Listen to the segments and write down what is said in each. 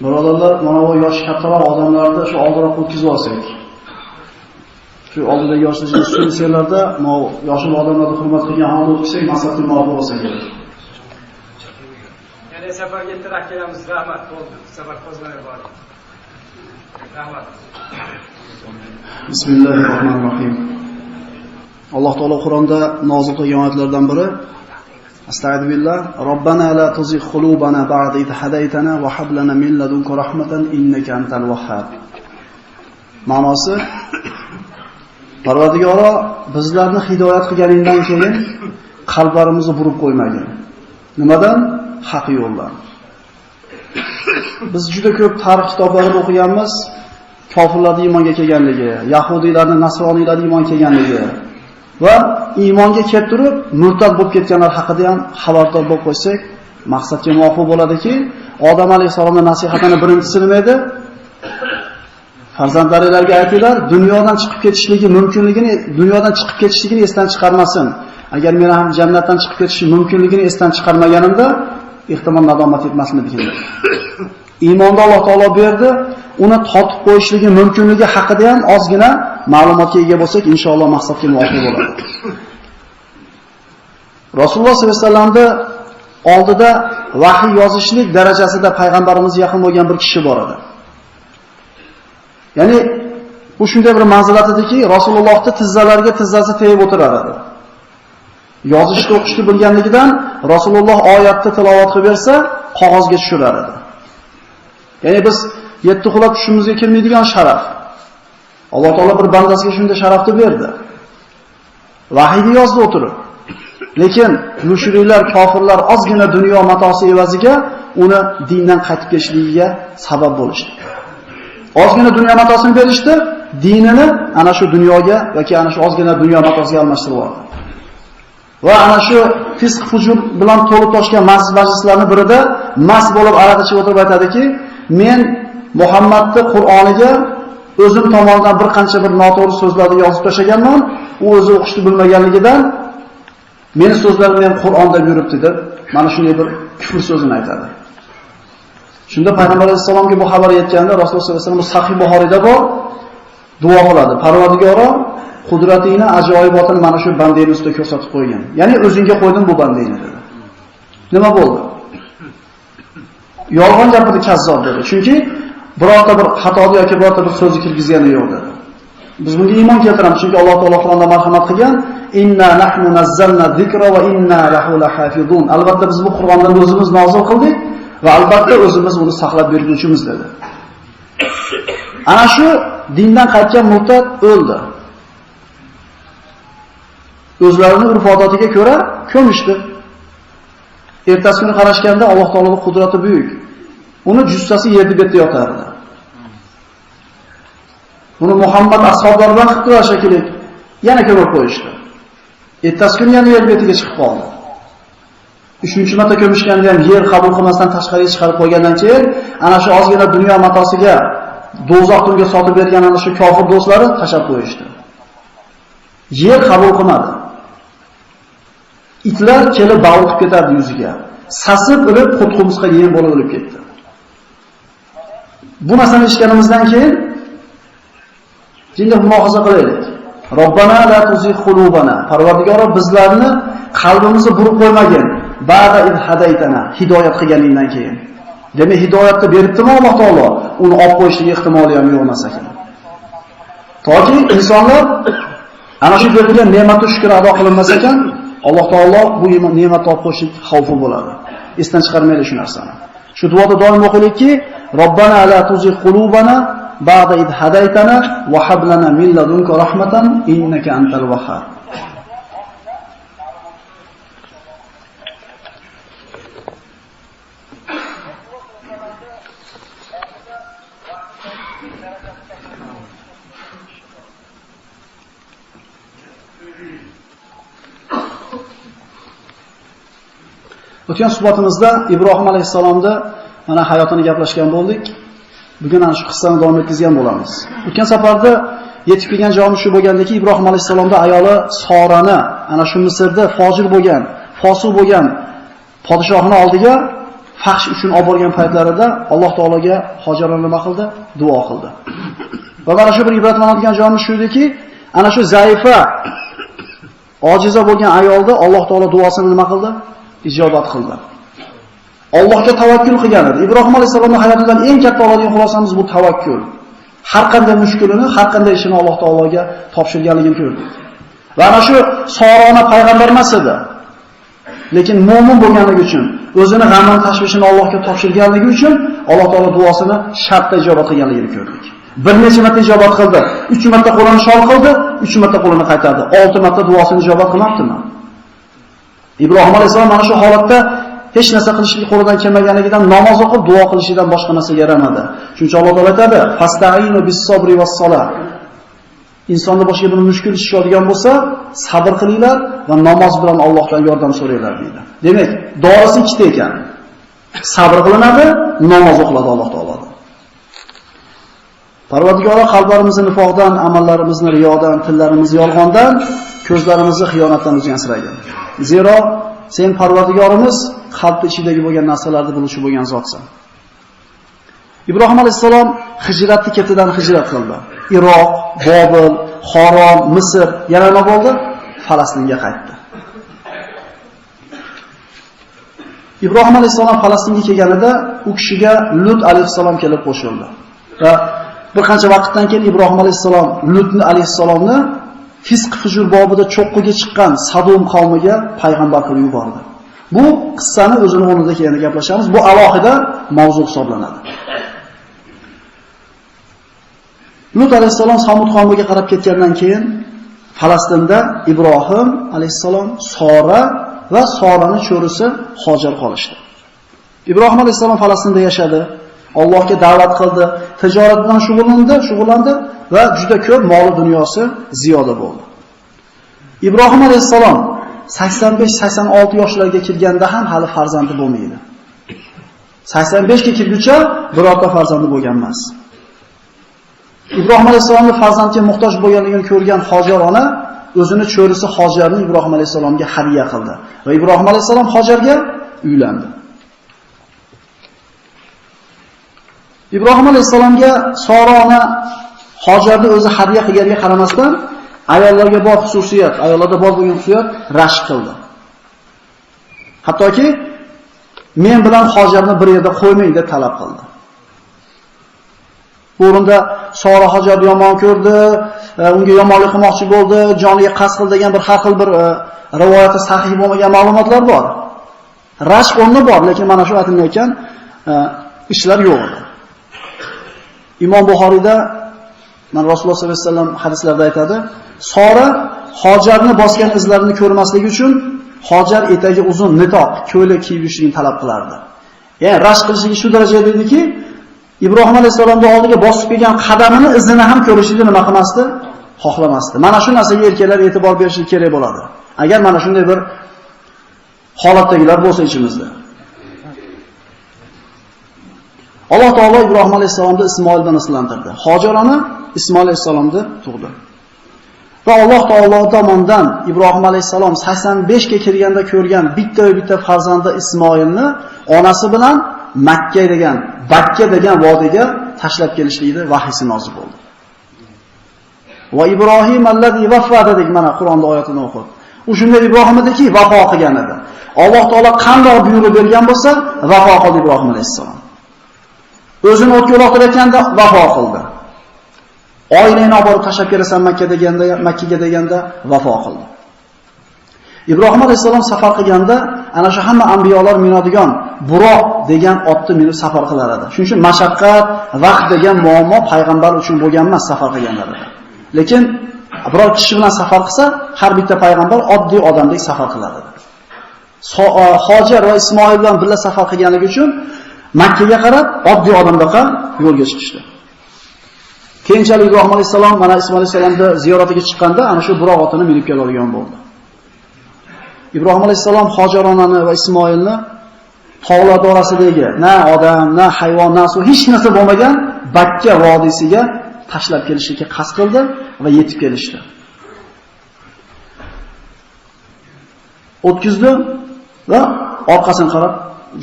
Birodarlar, mana bu yoshi kattaroq odamlarni shu oldinroq o'tkazib olsak. Shu oldidagi yoshlarni sunsiylarda, yoshli odamlarni hurmat qilgan holda o'tkazsak, maqsadga muvofiq bo'lsa kerak. Yana safarga ertaroq kelamiz. Rahmat, bo'ldi. Safar qo'zg'alay bordi. Rahmat. Bismillahirrohmanirrohim. Alloh taolo Qur'onda nozil qilgan oyatlardan biri Astagfiru billah, Robbana la tuzigh qulubana ba'da id hadaytana va hab lana min ladunka rahmatan innaka antal wahhab. Ma'nosi Parvardigoro bizlarni hidoyat qilganingdan keyin qalblarimizni burib qo'ymagin. Nimadan? Haq yo'ldan. Biz juda ko'p tarix kitoblarida o'qiganmiz, kofirlarning iymonga kelganligi, yahudiylarning, nasroniylarning iymonga kelganligi va iymonga kelib turib murtad bo'lib ketganlar haqida ham xabardor bo'lib qo'ysak, maqsadga muvofiq bo'ladiki, Odam alayhissalomning nasihatini birinchisi nima edi? Farzandlaringizga aytinglar, dunyodan chiqib ketishligi mumkinligini, dunyodan chiqib ketishligini esdan chiqarmasin. Agar men ham jannatdan chiqib ketishim mumkinligini esdan chiqarmaganimda, ehtimol nadomat etmasmidim. Iymonni Alloh taolo berdi, uni tortib qo'yishligi mumkinligi haqida ham ozgina ma'lumotga ega bo'lsak, inshaalloh maqsadga muvofiq bo'ladi. Rasululloh sollallohu alayhi vasallamda oldida vahiy yozishlik darajasida payg'ambarimiz yaqin bo'lgan bir kishi bor edi. Ya'ni bu shunday bir manzilat ediki, Rasulullohning tizzalariga tizzasi tegib o'tirar edi. Yozishni o'qishni bilganligidan Rasululloh oyatni tilovat qilib bersa, qog'ozga tushirar edi. Ya'ni biz yetti xulab tushimizga kelmaydigan sharaf. Alloh taolo bir bandasiga shunday sharafni berdi. Vahiyni yozdi o'tirib. Lekin mushriklar, kofirlar ozgina dunyo matosi evaziga uni dindan qaytib ketishligiga sabab bo'lishdi. Ozgina dunyo matosini berishdi, dinini ana shu dunyoga yoki ana shu ozgina dunyo matosiga almashtirib oldi. Va ana shu fisq fujur bilan to'lib toshgan majlislarning birida mast bo'lib aroq ichib o'tirib aytadiki, men Muhammadning Qur'oniga o'zim tomonidan bir qancha bir noto'g'ri so'zlarni yozib tashlaganman, u o'zi o'qishni bilmaganligidan meni so'zlarimni ham Qur'onda yuribdi deb mana shunday bir kufr so'zini aytadi. Shunda payg'ambar alayhissalomga bu xabar yetganda Rasululloh sollallohu alayhi vasallam Sahih Buxoriyda bor duo qiladi. Parvardigoro, qudratingni, ajoyibotini mana shu bandangni ustida ko'rsatib qo'ygan. Ya'ni o'zingga qo'ydim bu bandangni dedi. Nima bo'ldi? Yolg'on gapirdi, kazzob dedi. Chunki birorta bir xatoni yoki birorta bir so'zni kirgizgani yo'q dedi. Biz bunga iymon keltiramiz, chunki Alloh taolo Qur'onda marhamat qilgan, inna nahnu nazzalna zikra va inna lahu lahafizun. Albatta biz bu Qur'onni o'zimiz nozil qildik va albatta o'zimiz uni saqlab berguvchimiz dedi. Ana shu dindan qaytgan murtad o'ldi. O'zlarining urf-odatiga ko'ra ko'mishdi. Ertasi kuni qarashganda Alloh taoloning qudrati buyuk. Uni jussasi yerda betda yotardi. Buni Muhammad ashablari bilan qilib shekilli yana ko'mib qo'yishdi. Ertasi kuni yana yer betiga chiqib qoldi. 3-marta ko'mishganda ham yer qabul qilmasdan tashqariga chiqarib qo'ygandan keyin ana shu ozgina dunyo matosiga do'zax unga sotib bergan ana shu kofir do'stlari tashlab qo'yishdi. Yer qabul qilmadi. Itlar kelib bavul qilib ketardi yuziga. Sasib o'lib, qutqumizga yem bo'lib o'lib ketdi. Bu narsani eshitganimizdan keyin jinda mulohaza qilaylik. Robbana la tuzigh qulubana. Parvardigoro bizlarni qalbimizni burib qo'ymagin. Ba'da id hadaytana, hidoyat qilganingdan keyin. Demak, hidoyatni beribdimi Alloh taolo? Uni olib qo'yishligi ehtimoli ham yo'q emas ekan. Toki insonlar ana shu berilgan ne'matni shukr ado qilinmas ekan, Alloh taolo bu ne'matni olib qo'yishlik xavfi bo'ladi. Esdan chiqarmaylik shu narsani. Shu duoda doim o'qiylikki, Robbana la tuzigh qulubana ba'da id hadaytana va hab lana min ladunka rahmatan innaka antal wahhab. O'tgan suhbatimizda Ibrohim alayhissalomda mana hayotini gaplashgan bo'ldik. Bugun ana shu qissani davom etkazgan bo'lamiz. O'tgan safarda yetib kelgan joyimiz shu bo'lgandiki, Ibrohim alayhissalomda ayoli Sorani ana shu Misrda fojir bo'lgan, fosiq bo'lgan Podshohning oldiga fahsh uchun olib borgan paytlarida Alloh taologa Hojar nima qildi? Duo qildi. Va mana shu bir ibratlanadigan joyimiz shu ediki, ana shu zaifa, ojiza bo'lgan ayolni Alloh taolo duosini nima qildi? Ijobat qildi. Allohga tavakkul qilgan edi. Ibrohim alayhisolamning hayotidan eng katta oladigan xulosamiz bu tavakkul. Har qanday mushkulini, har qanday ishini Alloh taologa topshirganligini ko'rdik. Va ana shu Sora ona payg'ambar emas edi. Lekin mo'min bo'lganligi uchun, o'zini g'amini, tashvishini Allohga topshirganligi uchun Alloh taolo duosini shartda ijobat qilganligini ko'rdik. Bir necha marta ijobat qildi. 3 marta qo'lini shol qildi, 3 marta qo'lini qaytardi. 6 marta duosini ijobat qilmabdimi? Ibrohim alayhisalom mana shu holatda hech narsa qilishlik qo'lidan kelmaganligidan namoz o'qib duo qilishidan boshqa narsaga yaramadi. Shuning uchun Alloh taolo aytadi: "Fasta'inu bis-sabri was-salah." Insonni boshiga bir mushkul ish tushadigan bo'lsa, sabr qilinglar va namoz bilan Allohdan yordam so'ranglar deydi. Demak, dorisi ikkita ekan. Sabr qilinadi, namoz o'qiladi Alloh taolodan. Parvardigoro qalblarimizni nifoqdan, amallarimizni riyodan, tillarimizni yolg'ondan, ko'zlarimizni xiyonatdan o'zing asragin. Zero sen Parvardigorimiz qalb ichidagi bo'lgan narsalarni biluvchi bo'lgan zotsan. Ibrohim alayhissalom hijratni ketidan hijrat qildi. Iroq, Bobil, Xoron, Misr, yana nima bo'ldi? Falastinga qaytdi. Ibrohim alayhissalom Falastinga kelganida u kishiga Lut alayhissalom kelib qo'shildi. Va bir qancha vaqtdan keyin Ibrohim alayhissalom Lutni alayhissalomni fisq fujur bobida cho'qqiga chiqqan Sadum qavmiga payg'ambar qilib yubordi. Bu qissani o'zini o'rnida keyin gaplashamiz. Bu alohida mavzu hisoblanadi. Lut alayhissalom Samud qavmiga qarab ketgandan keyin Falastinda Ibrohim alayhissalom, Sora va Sorani cho'risi Hojar qolishdi. Ibrohim alayhissalom Falastinda yashadi, Allohga da'vat qildi, tijorat bilan shug'ullandi va juda ko'p moli dunyosi ziyoda bo'ldi. Ibrohim alayhissalom 85-86 yoshlarga kirganda ham hali farzandi bo'lmaydi. 85 ga kirguncha birorta farzandi bo'lgan emas. Ibrohim alayhissalomning farzandga muhtoj bo'lganligini ko'rgan Hojar ona o'zini cho'risi Hojarni Ibrohim alayhissalomga hadya qildi va Ibrohim alayhissalom Hojarga uylandi. Ibrohim alayhissalomga Sora ona Hojarni o'zi hadya qilganiga qaramasdan ayollarga bor xususiyat, ayollarda bor bo'lgan xususiyat rashk qildi. Hattoki men bilan Hojarni bir yerda qo'ymang deb talab qildi. Bu o'rinda Sora Hojarni yomon ko'rdi, unga yomonlik qilmoqchi bo'ldi, joniga qasd qildi degan bir har xil bir rivoyati sahih bo'lmagan ma'lumotlar bor. Rashk o'rni bor, lekin mana shu aytilmayotgan ishlar yo'q edi. Imom Buxoriyda mana Rasululloh sollallohu alayhi vasallam hadislarda aytadi, Sora Hojarni bosgan izlarini ko'rmasligi uchun Hojar etagi uzun nitoq ko'ylak kiyib yurishini talab qilardi. Ya'ni rashk qilishligi shu darajada ediki, Ibrohim alayhissalomning oldiga bosib kelgan qadamini izini ham ko'rishini nima qilmasdi? Xohlamasdi. Mana shu narsaga erkaklar e'tibor berishi kerak bo'ladi. Agar mana shunday bir holatdagilar bo'lsa ichimizda. Alloh taolo Ibrohim alayhissalomni Ismoil bilan islantirdi. Hojar ona Ismoil alayhissalomni tug'di. Va Alloh taolo tomonidan Ibrohim alayhissalom 85 ga kirganda ko'rgan bitta farzandi Ismoilni onasi bilan Makka degan, Bakka degan vodiyga tashlab kelishlikda vahiysi nozil bo'ldi. Va Ibrohim allazi vafo dedik mana Qur'onda oyatini o'qib. U shunday Ibrohim ediki, vafo qilgan edi. Alloh taolo qanday buyruq bergan bo'lsa, vafo qildi Ibrohim alayhissalom. O'zini o'tga uloqtirayotganda vafo qildi. Oilangni olib borib tashlab kelasan Makka deganda, Makkaga deganda vafo qildi. Ibrohim alayhissalom safar qilganda ana shu hamma anbiyolar minadigan Buroq degan otni minib safar qilar edi. Shuning uchun mashaqqat, vaqt degan muammo payg'ambar uchun bo'lgan emas safar qilganlarida. Lekin biror kishi bilan safar qilsa, har bitta payg'ambar oddiy odamdek safar qilar edi. Hojar va Ismoil bilan birga safar qilganligi uchun Makkaga qarab oddiy odamdaqa yo'lga chiqishdi. Keyinchalik Ibrohim alayhissalom mana Ismoil alayhissalomni ziyoratiga chiqqanda ana shu Buroq otini minib keladigan bo'ldi. Ibrohim alayhissalom Hojar onani va Ismoilni tog'lar orasidagi na odam, na hayvon, na suv hech narsa bo'lmagan Bakka vodiysiga tashlab kelishga qasd qildi va yetib kelishdi. O'tkazdi Va orqasini qarab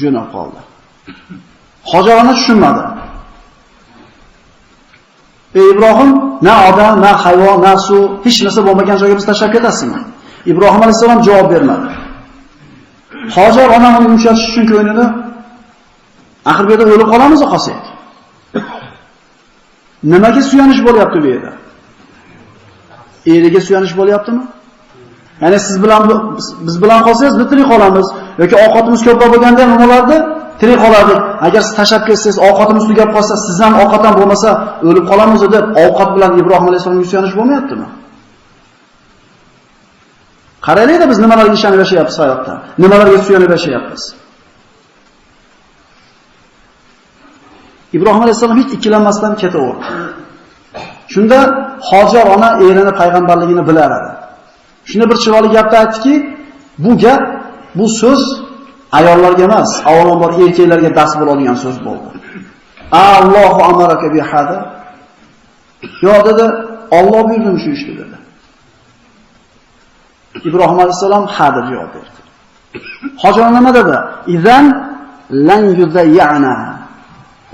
jo'nab qoldi. Hojar ona tushunmadi. Ey Ibrohim, na odam, na hayvon, na suv, hech narsa bo'lmagan joyga biz tashlab ketasizmi? Ibrohim alayhisalom javob bermadi. Hojar ona uni yumshatish uchun ko'nglini, axir bu yerda o'lib qolamiz qolsak. Nimaga suyanish bo'lyapti bu yerda? Eriga suyanish bo'lyaptimi? Ya'ni siz bilan biz bilan qolsangiz biz tirik qolamiz yoki ovqatimiz ko'proq bo'lganda nima bo'lardi? Tirik qolardik. Agar siz tashlab ketsangiz, ovqatimiz tugab qolsa, siz ham ovqat ham bo'lmasa o'lib qolamiz deb ovqat bilan Ibrohim alayhisalomga suyanish bo'lmayaptimi? Qaraylik-da biz nimalarga ishonib yashayapmiz hayotda? Nimalarga suyanib yashayapmiz? Ibrohim alayhisalom hech ikkilanmasdan ketaverdi. Shunda Hojar ona erini payg'ambarligini bilar edi. Shunda bir chiroyli gapni aytdiki, bu gap, bu so'z ayollarga emas, avvalambor erkaklarga dars bo'ladigan so'z bo'ldi. Allohu amaraka bi hada. Yo dedi, Alloh buyurdi shu ishni dedi. Ibrohim alayhisalom ha deb javob berdi. Hojar nima dedi? Izan lan yuzayyana.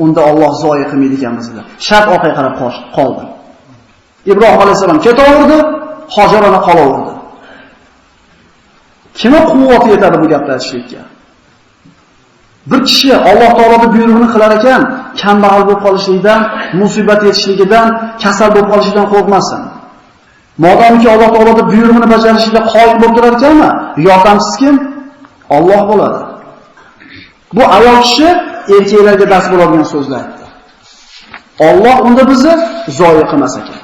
Unda Alloh zoyi qilmaydi ekan bizni. Shart orqaga qarab qoldi. Ibrohim alayhisalom ketaverdi, Hojar ona qolaverdi. Kimga quvvati yetadi bu gapni aytishlikka? Bir kishi Alloh taoloning buyrug'ini qilar ekan, kambag'al bo'lib qolishlikdan, musibat yetishligidan, kasal bo'lib qolishidan qo'rqmasin. Modomiki Alloh taoloning buyrug'ini bajarishida qoyil bo'lib turar ekanmi, yordamsiz kim? Alloh bo'ladi. Bu ayol kishi erkaklarga dars bo'ladigan so'zlar aytdi. Alloh unda bizni zoyi qilmas ekan.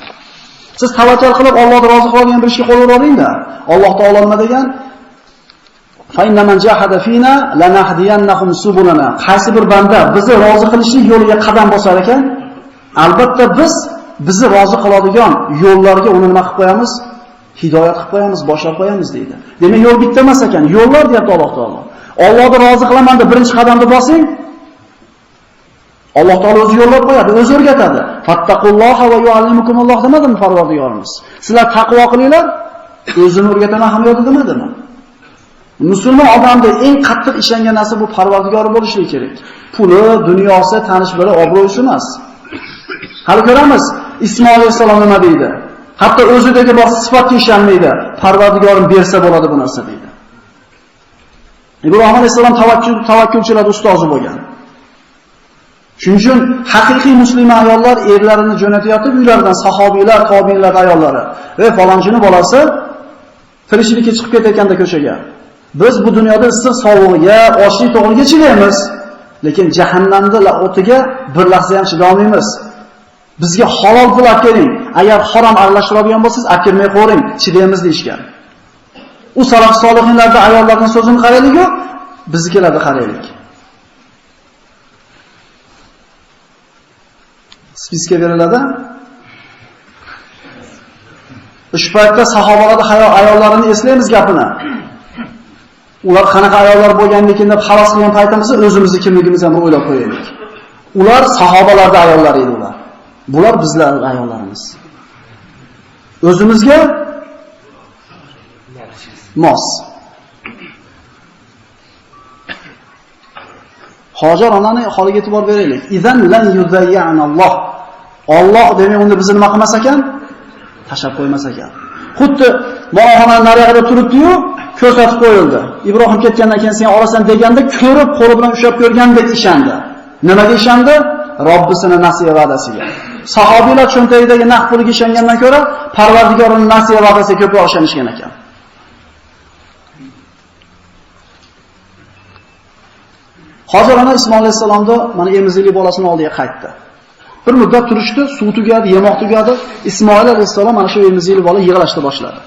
Siz tavakkal qilib Allohni rozi qiladigan bir ishga qo'l uravering-da. Alloh taolo nima degan? Fa inna man jahada fina lanahdiyannahum subulana. Qaysi bir banda bizni rozi qilishlik yo'liga qadam bosar ekan, albatta biz bizni rozi qiladigan yo'llarga uni nima qilib qo'yamiz? Hidoyat qilib qo'yamiz, boshlab qo'yamiz deydi. Demak, yo'l bitta emas ekan, yo'llar deyapti Alloh taolo. Allohni rozi qilaman deb birinchi qadamni bosing, Alloh taolo o'zi yo'llab qo'yadi, o'zi o'rgatadi. Fattaqulloha va yuallimukumulloh demadimi Parvardigorimiz? Sizlar taqvo qilinglar, o'zini o'rgataman ham yo'q demadimi? Musulmon odamda eng qattiq ishongan narsa bu Parvardigori bo'lishi kerak. Puli, dunyosi, tanish bili, obro'si emas. Hali ko'ramiz, Ismoil alayhisalom nima deydi? Hatto o'zidagi bor sifatga ishonmaydi. Parvardigorim bersa bo'ladi bu narsa deydi. Ibrohim alayhisalom tavakkulchilar ustozi bo'lgan. Shuning uchun haqiqiy musulmon ayollar erlarini jo'natayotib uylaridan sahobiylar, tobiinlar ayollari va falonchini bolasi tirikchilikka chiqib ketayotganda ko'chaga. Biz bu dunyoda issiq sovug'iga, ochlik to'g'riga chidaymiz, lekin jahannamda o'tiga bir lahza ham chida olmaymiz. Bizga halol pul olib keling. Agar harom aralashtiradigan bo'lsangiz, olib kelmay qo'ying, chidaymiz deyishgan. U salaf solihinlarda ayollarning so'zini qaraylik-ku, biznikilarda qaraylik. Spiska beriladi. O'sha paytda sahobalarda ayollarini eslaymiz gapini. Ular qanaqa ayollar bo'lganligini deb xalos qilgan paytimizda o'zimizni kimligimizni ham o'ylab qo'yaylik. Ular sahobalarda ayollar edi ular. Bular bizlar ayollarimiz. O'zimizga mos. Hojar onaning holiga e'tibor beraylik. Izan lan yuzayya'nalloh. Alloh demak unda bizni nima qilmas ekan? Tashlab qo'ymas ekan. Xuddi moloxonaning nariyog'ida turibdi-yu, ko'rsatib qo'yildi. Ibrohim ketgandan keyin sen olasan deganda ko'rib, qo'li bilan ushlab ko'rgandek ishondi. Nimaga ishondi? Robbisini nasiya va'dasiga. Sahobiylar cho'ntagidagi naqd pulga ishongandan ko'ra Parvardigorining nasiya va'dasiga ko'proq ishonishgan ekan. Hojar ona Ismoil alayhissalomni mana emizikli bolasini oldiga qaytdi. Bir muddat turishdi, suv tugadi, yemoq tugadi. Ismoil alayhissalom mana shu emizikli bola yig'lashni boshladi.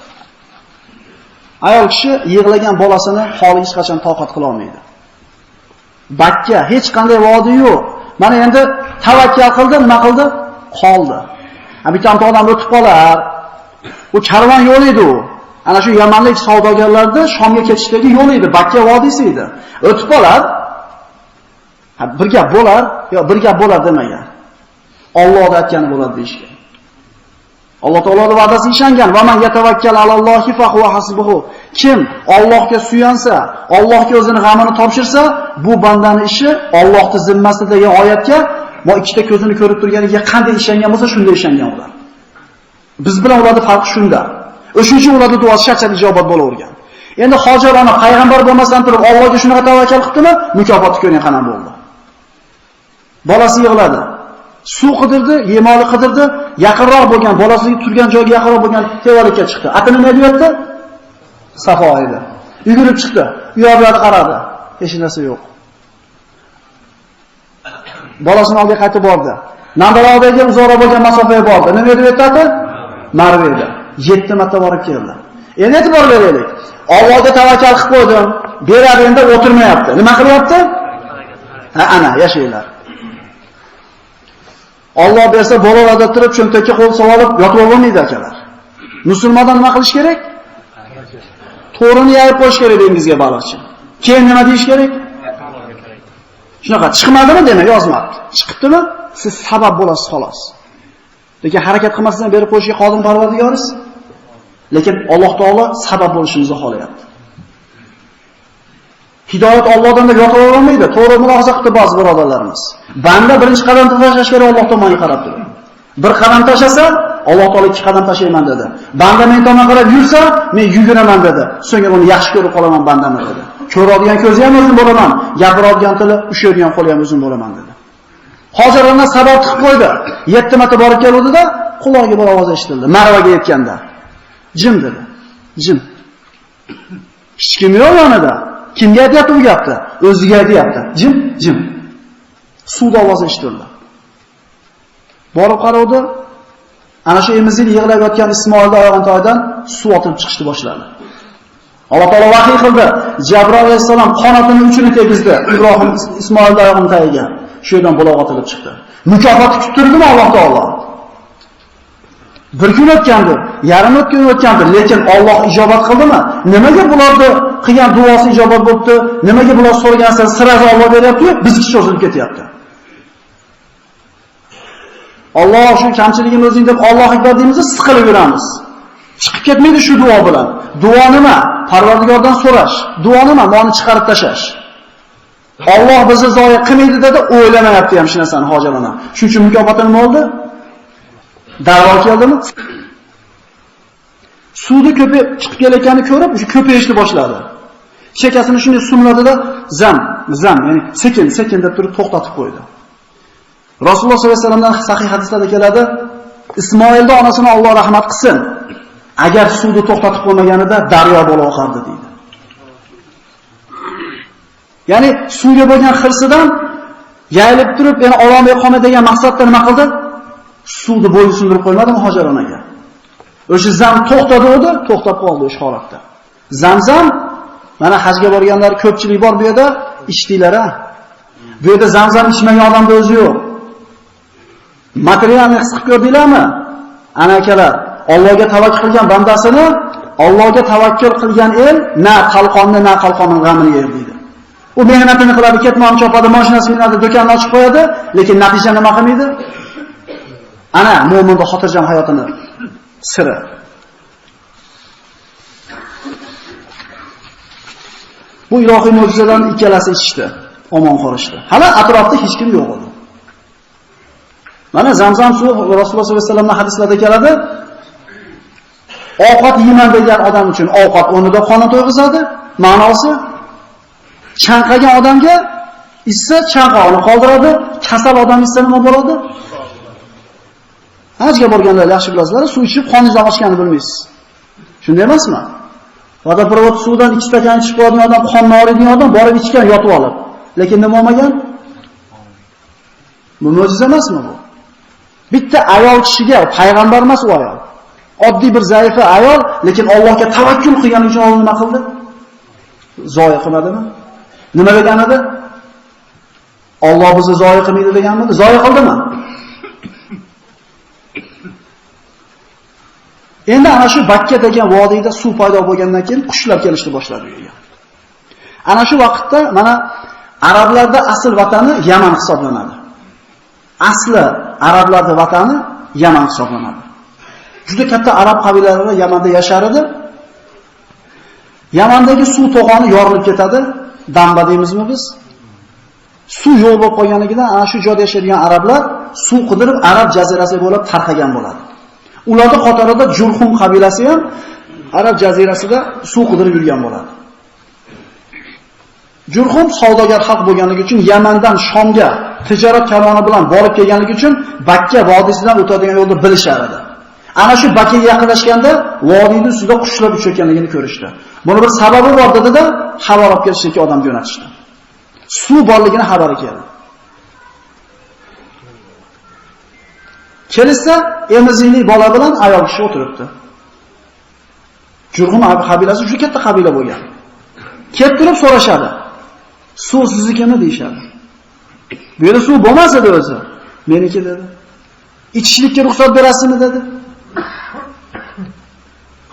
Ayol kishi yig'lagan bolasini holi hech qachon toqat qila olmaydi. Bakka hech qanday vodi yo'q. Mana endi tavakkal qildi, nima qildi? Qoldi. Ha bitta odam o'tib qolar. U karvon yo'li edi u. Ana shu Yamanlik savdogarlarni Shomga ketishdagi yo'l edi, Bakka vodiysi edi. O'tib qolar. Ha bir gap bo'lar, yo bir gap bo'lar demagan. Allohning aytgani bo'ladi deyishgan. Alloh taoloning va'dasiga ishongan. Va man yatawakkal alallohi fa huwa hasbuhu. Kim Allohga suyansa, Allohga o'zini g'amini topshirsa, bu bandaning ishi Allohning zimmasida degan oyatga mo ikkita ko'zini ko'rib turganiga qanday ishongan bo'lsa, shunday ishongan ular. Biz bilan ularning farqi shunda. O'shuning uchun ularning duosi shart-shart ijobat bo'lavergan. Endi Hojar ona payg'ambar bo'lmasdan turib Allohga shunaqa tavakkal qilibdimi? Mukofoti ko'ring qanday bo'ldi. Bolasi yig'ladi. Suv qidirdi, yemoli qidirdi, yaqinroq bo'lgan bolasi turgan joyga yaqinroq bo'lgan tevalikka chiqdi. Ati nima deyapti? Safo edi. Yugurib chiqdi. U yoqqa qaradi. Hech narsa yo'q. Bolasini oldiga qaytib bordi. Nandalodagi uzoqroq bo'lgan masofaga bordi. Nima deyapti ati? Marva edi. 7 marta borib keldi. Endi e'tibor beraylik. Allohga tavakkal qilib qo'ydim. Beradi endi o'tirmayapti. Nima qilyapti? Ha, ana yashaylar. Alloh bersa bo'laveradi turib cho'ntakka qo'l solib yotib olmaydi akalar. Musulmondan nima qilish kerak? To'rini yayib qo'yish kerak dengizga baliqchi. Keyin nima deyish kerak? Shunaqa chiqmadimi demak yozmabdi. Chiqibdimi? Siz sabab bo'lasiz xolos. Lekin harakat qilmasdan berib qo'yishga qodir Parvardigoriz. Lekin Alloh taolo sabab bo'lishimizni xohlayapti. Hidoyat Allohdan deb yotib olmaydi. To'g'ri mulohaza qildi ba'zi birodarlarimiz. Banda birinchi qadam tashlash kerak Alloh tomonga qarab turib. Bir qadam tashlasa, Alloh taolo ikki qadam tashlayman dedi. Banda men tomonga qarab yursa, men yuguraman dedi. So'ngra uni yaxshi ko'rib qolaman bandamni dedi. Ko'radigan ko'zi ham o'zim bo'laman, gapiradigan tili, ushlaydigan qo'li ham o'zim bo'laman dedi. Hozir ona sabab qilib qo'ydi. 7 marta borib keluvdi-da, qulog'iga bir ovoz eshitildi. Marvaga yetganda. Jim dedi. Jim. Hech kim yo'q yonida. Kimga aytyapti bu gapni? O'ziga aytyapti. Jim, jim. Suvda ovoz eshitildi. Borib qarovdi. Ana shu emizib yig'lab yotgan Ismoilning oyog'ini toyidan suv otilib chiqishni boshladi. Alloh taolo vahiy qildi. Jabroil alayhissalom qanotini uchini tegizdi. Ibrohim Ismoilning oyog'ini tagiga. Shu yerdan buloq otilib chiqdi. Mukofotni kuttirdimi Alloh taolo? Bir kun o'tgandir, yarim kun o'tgandir, lekin Alloh ijobat qildimi? Nimaga bularni qilgan duosi ijobat bo'pti? Nimaga bular so'ragan sirasi Alloh beryapti-yu, bizga cho'zilib ketyapti? Alloh shu kamchiligimni o'zing deb Alloh akbar deymiz, siqilib yuramiz. Chiqib ketmaydi shu duo bilan. Duo nima? Parvardigordan so'rash. Duo nima? Molni chiqarib tashlash. Alloh bizni zoya qilmaydi dedi, o'ylamayapti ham shu narsani Hojar ona. Shuning uchun mukofoti nima bo'ldi? Darrov keldimi? Suvni ko'payib chiqib kelayotganini ko'rib, o'sha ko'payishni boshladi. Chekasini shunday sumladida, zam, zam, ya'ni sekin, sekin deb turib to'xtatib qo'ydi. Rasululloh sollallohu alayhi vasallamdan sahih hadislarda keladi, Ismoilning onasini Alloh rahmat qilsin. Agar suvni to'xtatib qo'ymaganida daryo bo'lib oqardi deydi. Ya'ni suvga bo'lgan xirsidan yayilib turib, yana ololmay qolmay degan maqsadda nima qildi? Suvni bo'yni sindirib qo'ymadimi Hojar onaga? O'sha zam to'xtadi edi, to'xtab qoldi o'sha holatda. Zamzam mana hajga borganlar ko'pchilik bor bu yerda, ichdinglar ha. Bu yerda zamzam ichmagan odamning o'zi yo'q. Materialni his qilib ko'rdinglarmi? Ana akalar, Allohga tavakkul qilgan bandasini Allohga tavakkul qilgan el na qalqonni, na qalqonning g'amini yer deydi. U mehnatini qiladi, ketmon chopadi, mashinasi minadi, do'konni ochib qo'yadi, lekin natija nima qilmaydi? Ana mo'minning xotirjam hayotini siri. Bu ilohiy mo'jizadan ikkalasi ichishdi, omon qolishdi. Hali atrofda hech kim yo'q edi. Mana Zamzam suvi Rasululloh sollallohu alayhi vasallamning hadislarida keladi. Ovqat yeyman degan odam uchun ovqat o'rnida qonni to'yg'izadi. Ma'nosi chanqagan odamga ichsa chanqog'ini qoldiradi, kasal odam ichsa nima bo'ladi? Hajga borganlar yaxshi bilasizlar, suv ichib qoningizni ochganini bilmaysiz. Shunday emasmi? Vodoprovod suvidan 2 stakan ichib qo'yadigan odam, qonni og'riydigan odam borib ichgan, yotib olib. Lekin nima bo'lmagan? Bu mo'jiza emasmi bu? Bitta ayol kishiga, payg'ambar emas u ayol. Oddiy bir zaifa ayol, lekin Allohga tavakkul qilgani uchun Alloh nima qildi? Zoya qilmadimi? Nima degan edi? Alloh bizni zoya qilmaydi deganmidi? Zoya qildimi? Endi ana shu Bakka degan vodiyda suv paydo bo'lgandan keyin qushlar kelishni boshladi u yerga. Ana shu vaqtda mana arablarda asl vatani Yaman hisoblanadi. Asli arablarda vatani Yaman hisoblanadi. Juda katta arab qabilalari Yamanda yashar edi. Yamandagi suv to'g'oni yorilib ketadi. Damba deymizmi biz? Suv yo'q bo'lib qolganligidan ana shu joyda yashaydigan arablar suv qidirib Arab jazirasi bo'lib tarqagan bo'ladi. Ularda qatorida Jurhum qabilasi ham Arab jazirasida suv qidirib yurgan bo'ladi. Jurhum savdogar xalq bo'lganligi uchun Yamandan Shomga tijorat karvoni bilan borib kelganligi uchun Bakka vodiysidan o'tadigan yo'lni bilishar edi. Ana shu Bakkaga yaqinlashganda vodiyning ustida qushlar uchayotganligini ko'rishdi. Buni bir sababi bor dedi-da, xabar olib kelishga odam jo'natishdi. Suv borligini xabari keldi. Kelsa, emizikli bola bilan ayol kishi o'tiribdi. Jurhum qabilasi juda katta qabila bo'lgan. Kelib turib so'rashadi. Suv siznikimi deyishadi. Bu yerda suv bo'lmas edi o'zi. Meniki dedi. Ichishlikka ruxsat berasizmi dedi.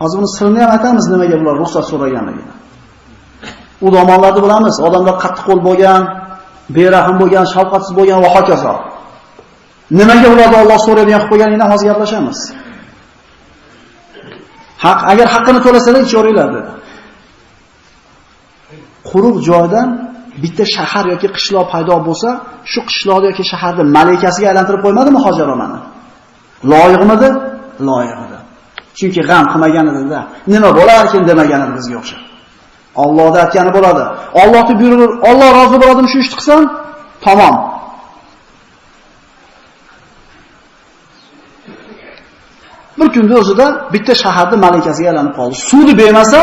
Hozir buni sirini ham aytamiz nimaga bular ruxsat so'raganligini. U zamonlarda bilamiz, odamlar qattiq qo'l bo'lgan, berahm bo'lgan, shafqatsiz bo'lgan va hokazo. Nimaga ularni Alloh so'raydigan qilib qo'yganligini hozir gaplashamiz. Haq, agar haqqini to'lasalar ichaveringlar dedi. Quruq joydan bitta shahar yoki qishloq paydo bo'lsa, shu qishloqda yoki shaharda malikasiga aylantirib qo'ymadimi Hojar onani? Loyiqmidi? Loyiq edi. Chunki g'am qilmagan edi-da. Nima bo'larkin demagan edi bizga o'xshab. Allohda aytgani bo'ladi. Allohning buyrug'i, Alloh rozi bo'ladimi shu ishni qilsam? Tamom. Bir kunda o'zida bitta shaharda malikasiga aylanib qoldi. Suvni bermasa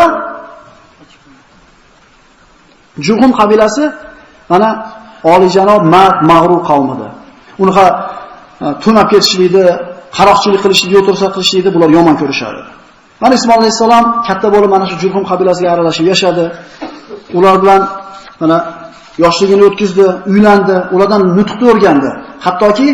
Jurhum qabilasi mana olijanob mard mag'rur qavm edi. Unaqa tunab ketishlikni, qaroqchilik qilishlikni, yo'tirsa qilishlikni bular yomon ko'rishar edi. Mana Ismoil alayhissalom katta bo'lib mana shu Jurhum qabilasiga aralashib yashadi. Ular bilan mana yoshligini o'tkazdi, uylandi, ulardan nutqni o'rgandi. Hattoki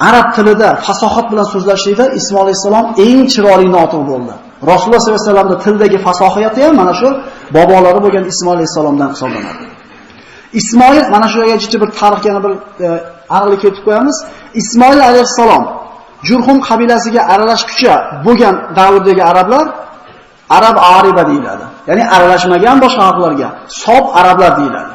arab tilida fasohat bilan so'zlashlikda Ismoil alayhissalom eng chiroyli notiq bo'ldi. Rasululloh sollallohu alayhi vasallamning tildagi fasohiyati ham mana shu bobolari bo'lgan Ismoil alayhissalomdan hisoblanadi. Ismoil mana shu yerga jicha bir tarix yana bir aniqlik kiritib qo'yamiz. Ismoil alayhissalom Jurhum qabilasiga aralashguncha bo'lgan davrdagi arablar arab ariba deyiladi. Ya'ni aralashmagan boshqa xalqlarga sob arablar deyiladi.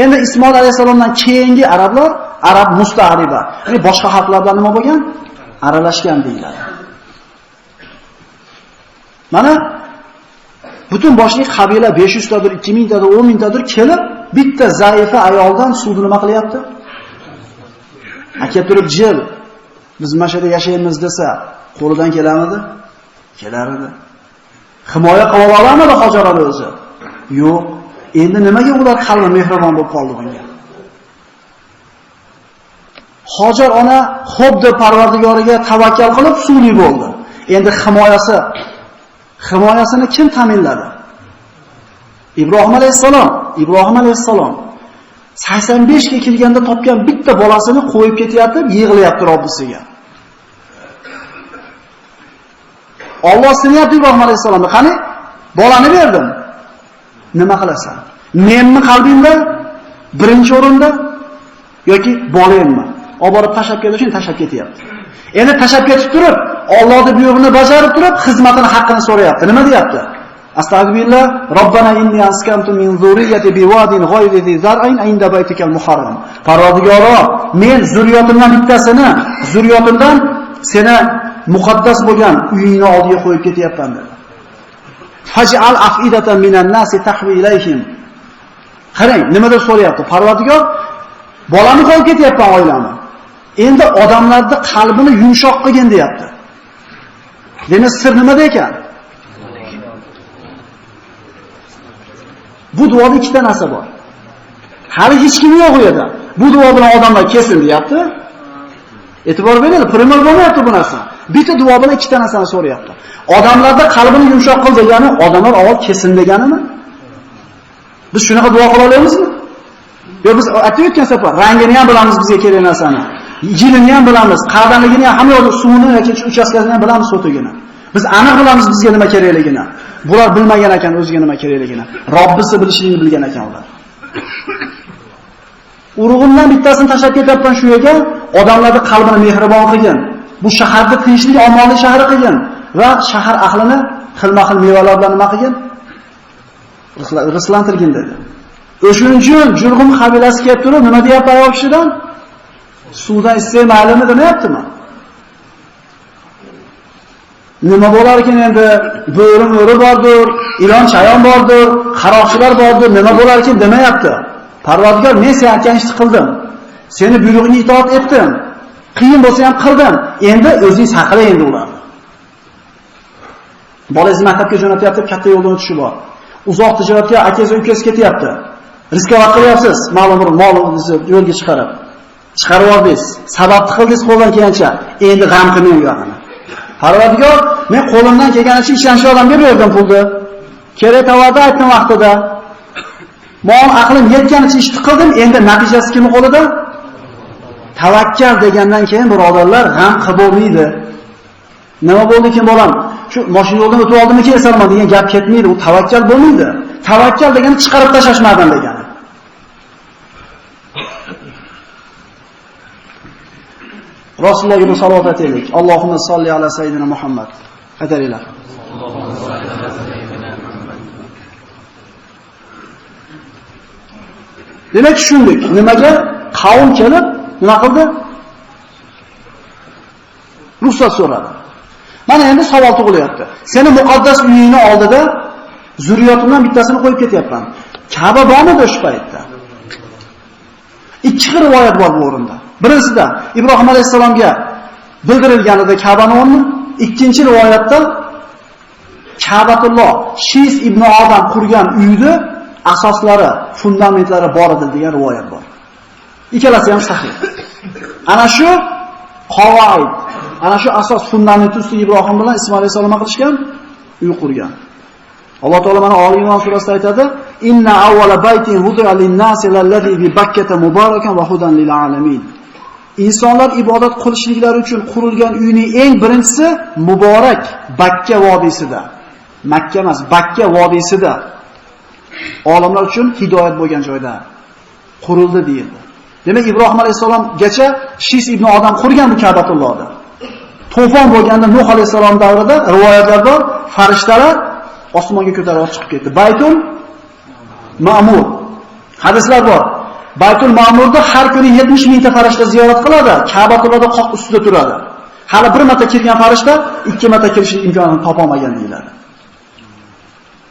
Endi Ismoil alayhissalomdan keyingi arablar arab musta'riba, ya'ni boshqa xalqlar bilan nima bo'lgan? Aralashgan deyiladi. Mana butun boshli qabila 500 tadir, 2000 tadir, 10 000 tadir kelib bitta zaifa ayoldan suvni nima qilyapti? Kelib turib jil biz mana shu yerda yashaymiz desa, qo'lidan kelamidi? Kelar edi. Himoya qila olamidi Hojarani o'zi? Yo'q. Endi nimaga ular qalbi mehribon bo'lib qoldi bunga? Hojar ona xo'p deb Parvardigoriga tavakkal qilib suvli bo'ldi. Endi himoyasini kim ta'minladi? Ibrohim alayhissalom. Ibrohim alayhissalom 85 ga kelganda topgan bitta bolasini qo'yib ketyapti, yig'layapti Robbisiga. Alloh sinayapti Ibrohim alayhissalomni. Qani, bolani berdim. Nima qilasan? Menmi qalbingda birinchi o'rinda yoki bolammi? Olib borib tashlab ketishini tashlab ketyapti. Endi tashlab ketib turib, Allohning buyrug'ini bajarib turib, xizmatini haqqini so'rayapti. Nima deyapti? Astagfirullah, Robbana inni askantu min zurriyyati biwadin ghayri zi zar'in inda baytikal muharram. Parvardigoro, men zurriyotimdan bittasini, zurriyotimdan seni muqaddas bo'lgan uyingni oldiga qo'yib ketyapman dedi. Faj'al afidatan minan nasi tahwi ilayhim. Qarang, nima deb so'rayapti? Parvardigor, bolani qo'yib ketyapman oilani. Endi odamlarning qalbini yumshoq qilgin deyapti. Demak, sir nimada ekan? Bu duoda ikkita narsa bor. Hali hech kim yo'q u yerda. Bu duo bilan odamlar kelsin deyapti. E'tibor beringlar, primer bo'lmayapti bu narsa. Bitta duo bilan ikkita narsani so'rayapti. Odamlarda qalbini yumshoq qil degani, odamlar avval kelsin deganimi? Biz shunaqa duo qila olamizmi? Yo biz aytib o'tgan safar rangini ham bilamiz bizga kerak narsani. Yilini ham bilamiz, qadanligini ham, hamma yo'lda suvini yoki uchastkasini ham bilamiz sotugini. Biz aniq bilamiz bizga nima kerakligini. Bular bilmagan ekan o'ziga nima kerakligini. Robbisi bilishini bilgan ekan ular. Urug'imdan bittasini tashlab ketyapman shu yerga, odamlarning qalbini mehribon qilgin. Bu shaharni tinchlik, omonlik shahri qilgin va shahar ahlini xilma-xil mevalar bilan nima qilgin? Rizqlantirgin dedi. O'shuning uchun Jurg'um qabilasi kelib turib, nima deyapti ayol kishidan? Suvdan ichsak maylimi demayaptimi? Nima bo'lar ekan endi? Bo'ri mo'ri bordir, ilon chayon bordir, qaroqchilar bordir, nima bo'lar ekan demayapti. Parvardigor, men sen aytgan ishni qildim. Seni buyrug'ingga itoat etdim. Qiyin bo'lsa ham qildim. Endi o'zing saqla endi ularni. Bolangizni maktabga jo'natyapti, katta yo'ldan o'tishi bor. Uzoq tijoratga akangiz ukasi ketyapti. Riskovat qilyapsiz, ma'lum bir molingizni yo'lga chiqarib. Chiqarib oldingiz, sababni qildingiz qo'ldan kelgancha. Endi g'am qilmang u yog'ini. Parvardigor, men qo'limdan kelganicha ishonchli odamga berdim pulni. Kerak tovarni aytdim vaqtida. Mol aqlim yetganicha ishni qildim, endi natijasi kimning qo'lida? Tavakkal degandan keyin birodarlar g'am qilib bo'lmaydi. Nima bo'ldi ekan bolam? Shu mashina yo'ldan o'tib oldimmi kelarman degan gap ketmaydi, u tavakkal bo'lmaydi. Tavakkal degani chiqarib tashlashmadan degani. Rasulullohga bir salovat aytaylik. Allohumma solli ala sayyidina Muhammad. Qaytaringlar. Demak tushundik. Nimaga qavm kelib nima qildi? Ruxsat so'radi. Mana endi savol tug'ilyapti. Seni muqaddas uyingni oldida zurriyotimdan bittasini qo'yib ketyapman. Ka'ba bormidi o'sha paytda? Ikki xil rivoyat bor bu o'rinda. Birinchisida Ibrohim alayhisalomga bildirilganida Ka'bani o'rni, ikkinchi rivoyatda Ka'batulloh Shis ibn Odam qurgan uyni asoslari, fundamentlari bor edi degan rivoyat bor. Ikkalasi ham sahih. Ana shu qavoid, ana shu asos fundament ustida Ibrohim bilan Ismoil alayhisalom qilishgan, uy qurgan. Alloh taolo mana Oli Imron surasida aytadi: "Inna awwala baytin wudi'a lin-nasi lallazi bi Bakkata mubarakan va hudan lil alamin." Insonlar ibodat qilishliklari uchun qurilgan uyning eng birinchisi muborak Bakka vodiysida. Makka emas, Bakka vodiysida. Olamlar uchun hidoyat bo'lgan joyda qurildi deyildi. Demak, Ibrohim alayhisalomgacha Shis ibn Odam qurgan bu Ka'batullohda. To'fon bo'lganda Nuh alayhisalom davrida rivoyatlar bor, farishtalar osmonga ko'tarib chiqib ketdi. Baytul Ma'mur. Hadislar bor. Baytul Ma'murda har kuni 70 mingta farishta ziyorat qiladi, Ka'batullohda qoq ustida turadi. Hali bir marta kirgan farishta ikki marta kirish imkonini topa olmagan deyiladi.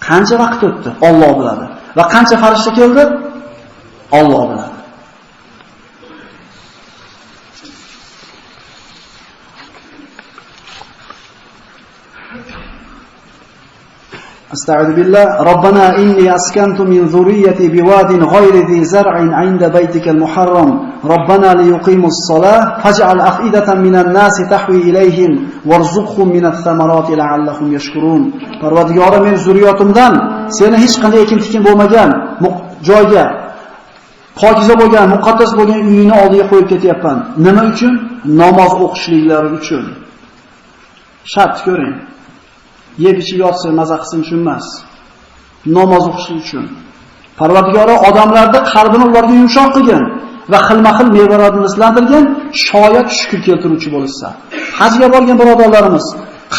Qancha vaqt o'tdi? Alloh biladi. Va qancha farishta keldi? Alloh biladi. Astagfiru billah. Robbana inni askantu min zurriyyati biwadin ghayri zi zar'in 'inda baytikal muharram. Robbana liyuqimus solah faj'al af'idatan minan nasi tahwi ilayhim warzuqhum minat thamarati la'allahum yashkurun. Parvardigorim, men zurriyotimdan seni hech qanday ekin-tikin bo'lmagan joyga, pokiza bo'lgan, muqaddas bo'lgan uyingni oldiga qo'yib ketyapman. Nima uchun? Namoz o'qishliklari uchun. Shart ko'ring. Yeb ichib yotsa maza qilsin uchun emas. Namoz o'qish uchun. Parvardigori odamlarda qalbini ularga yumshoq qilgan va xilma-xil mevalarni rizqlantirgan, shoyat shukr keltiruvchi bo'lsa. Hajga borgan birodarlarimiz,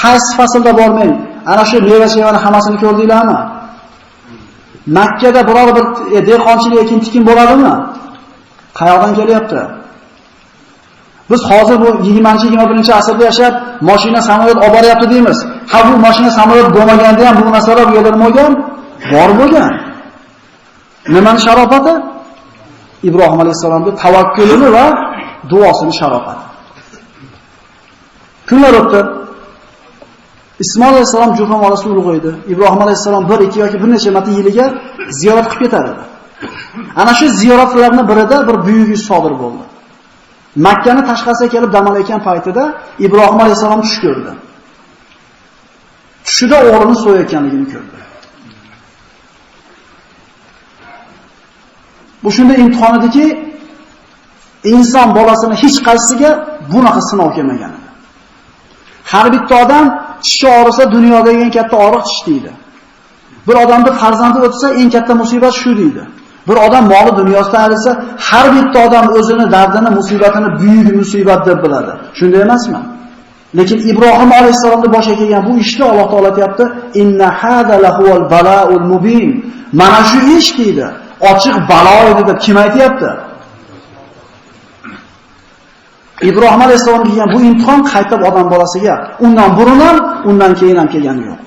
qaysi faslda bormang, ana shu meva-chevani hammasini ko'rdinglarmi? Makkada biror bir dehqonchilik ekin-tikin bo'ladimi? Qayoqdan kelyapti? Biz hozir bu 20-21-asrda yashab, mashina, samolyot olib boryapti deymiz. Ha, bu mashina, samolyot bo'lmaganda ham bu narsalar bu yerda nima bo'lgan? Bor bo'lgan. Nimani sharofati? Ibrohim alayhisalomning tavakkulini va duosini sharofati. Kunlar o'tdi. Ismoil alayhisalom Jurhum orasida ulug' edi. Ibrohim alayhisalom 1, 2 yoki bir necha marta yiliga ziyorat qilib ketar edi. Ana shu ziyoratlarning birida bir buyuk ish sodir bo'ldi. Makkani tashqarisiga kelib dam olayotgan paytida Ibrohim alayhisalom tush ko'rdi. Tushida o'g'lini so'yayotganligini ko'rdi. Bu shunday imtihon ediki, inson bolasini hech qaysisiga bunaqa sinov kelmagan edi. Har bitta odam tishi og'risa dunyodagi eng katta og'riq tish deydi. Bir odamning farzandi o'tsa eng katta musibat shu deydi. Bir odam moli dunyosidan ayrilsa, har bitta odam o'zini dardini, musibatini buyuk musibat deb biladi. Shunday emasmi? Lekin Ibrohim alayhissalomning boshiga kelgan bu ishni Alloh taolo aytayapti, inna hada lahuval bala'ul mubin. Mana shu ish deydi, ochiq balo edi deb kim aytayapti? Ibrohim alayhissalomga kelgan bu imtihon qaytib odam bolasiga undan burun ham, undan keyin ham kelgani yo'q.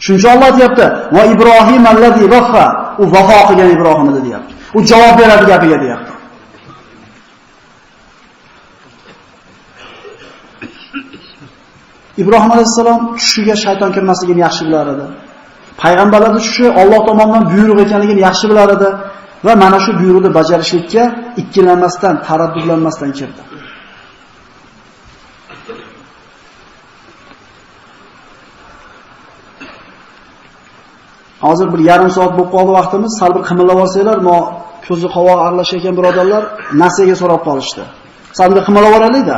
Shuning uchun Alloh aytayapti, va Ibrohim allazi vaffa, u vafo qilgan Ibrohim edi deyapti. U javob beradi gapiga deyapti. Ibrohim alayhissalom tushiga shayton kirmasligini yaxshi bilar edi. Payg'ambarlarning tushi Alloh tomonidan buyruq ekanligini yaxshi bilar edi va mana shu buyruqni bajarishlikka ikkilanmasdan, taraddudlanmasdan kirdi. Hozir bir yarim soat bo'lib qoldi vaqtimiz, sal bir qimillab olsanglar, mo ko'zi qovoq aralashayotgan birodarlar nasiyaga so'rab qolishdi. Sal bir qimillab olaylik-da.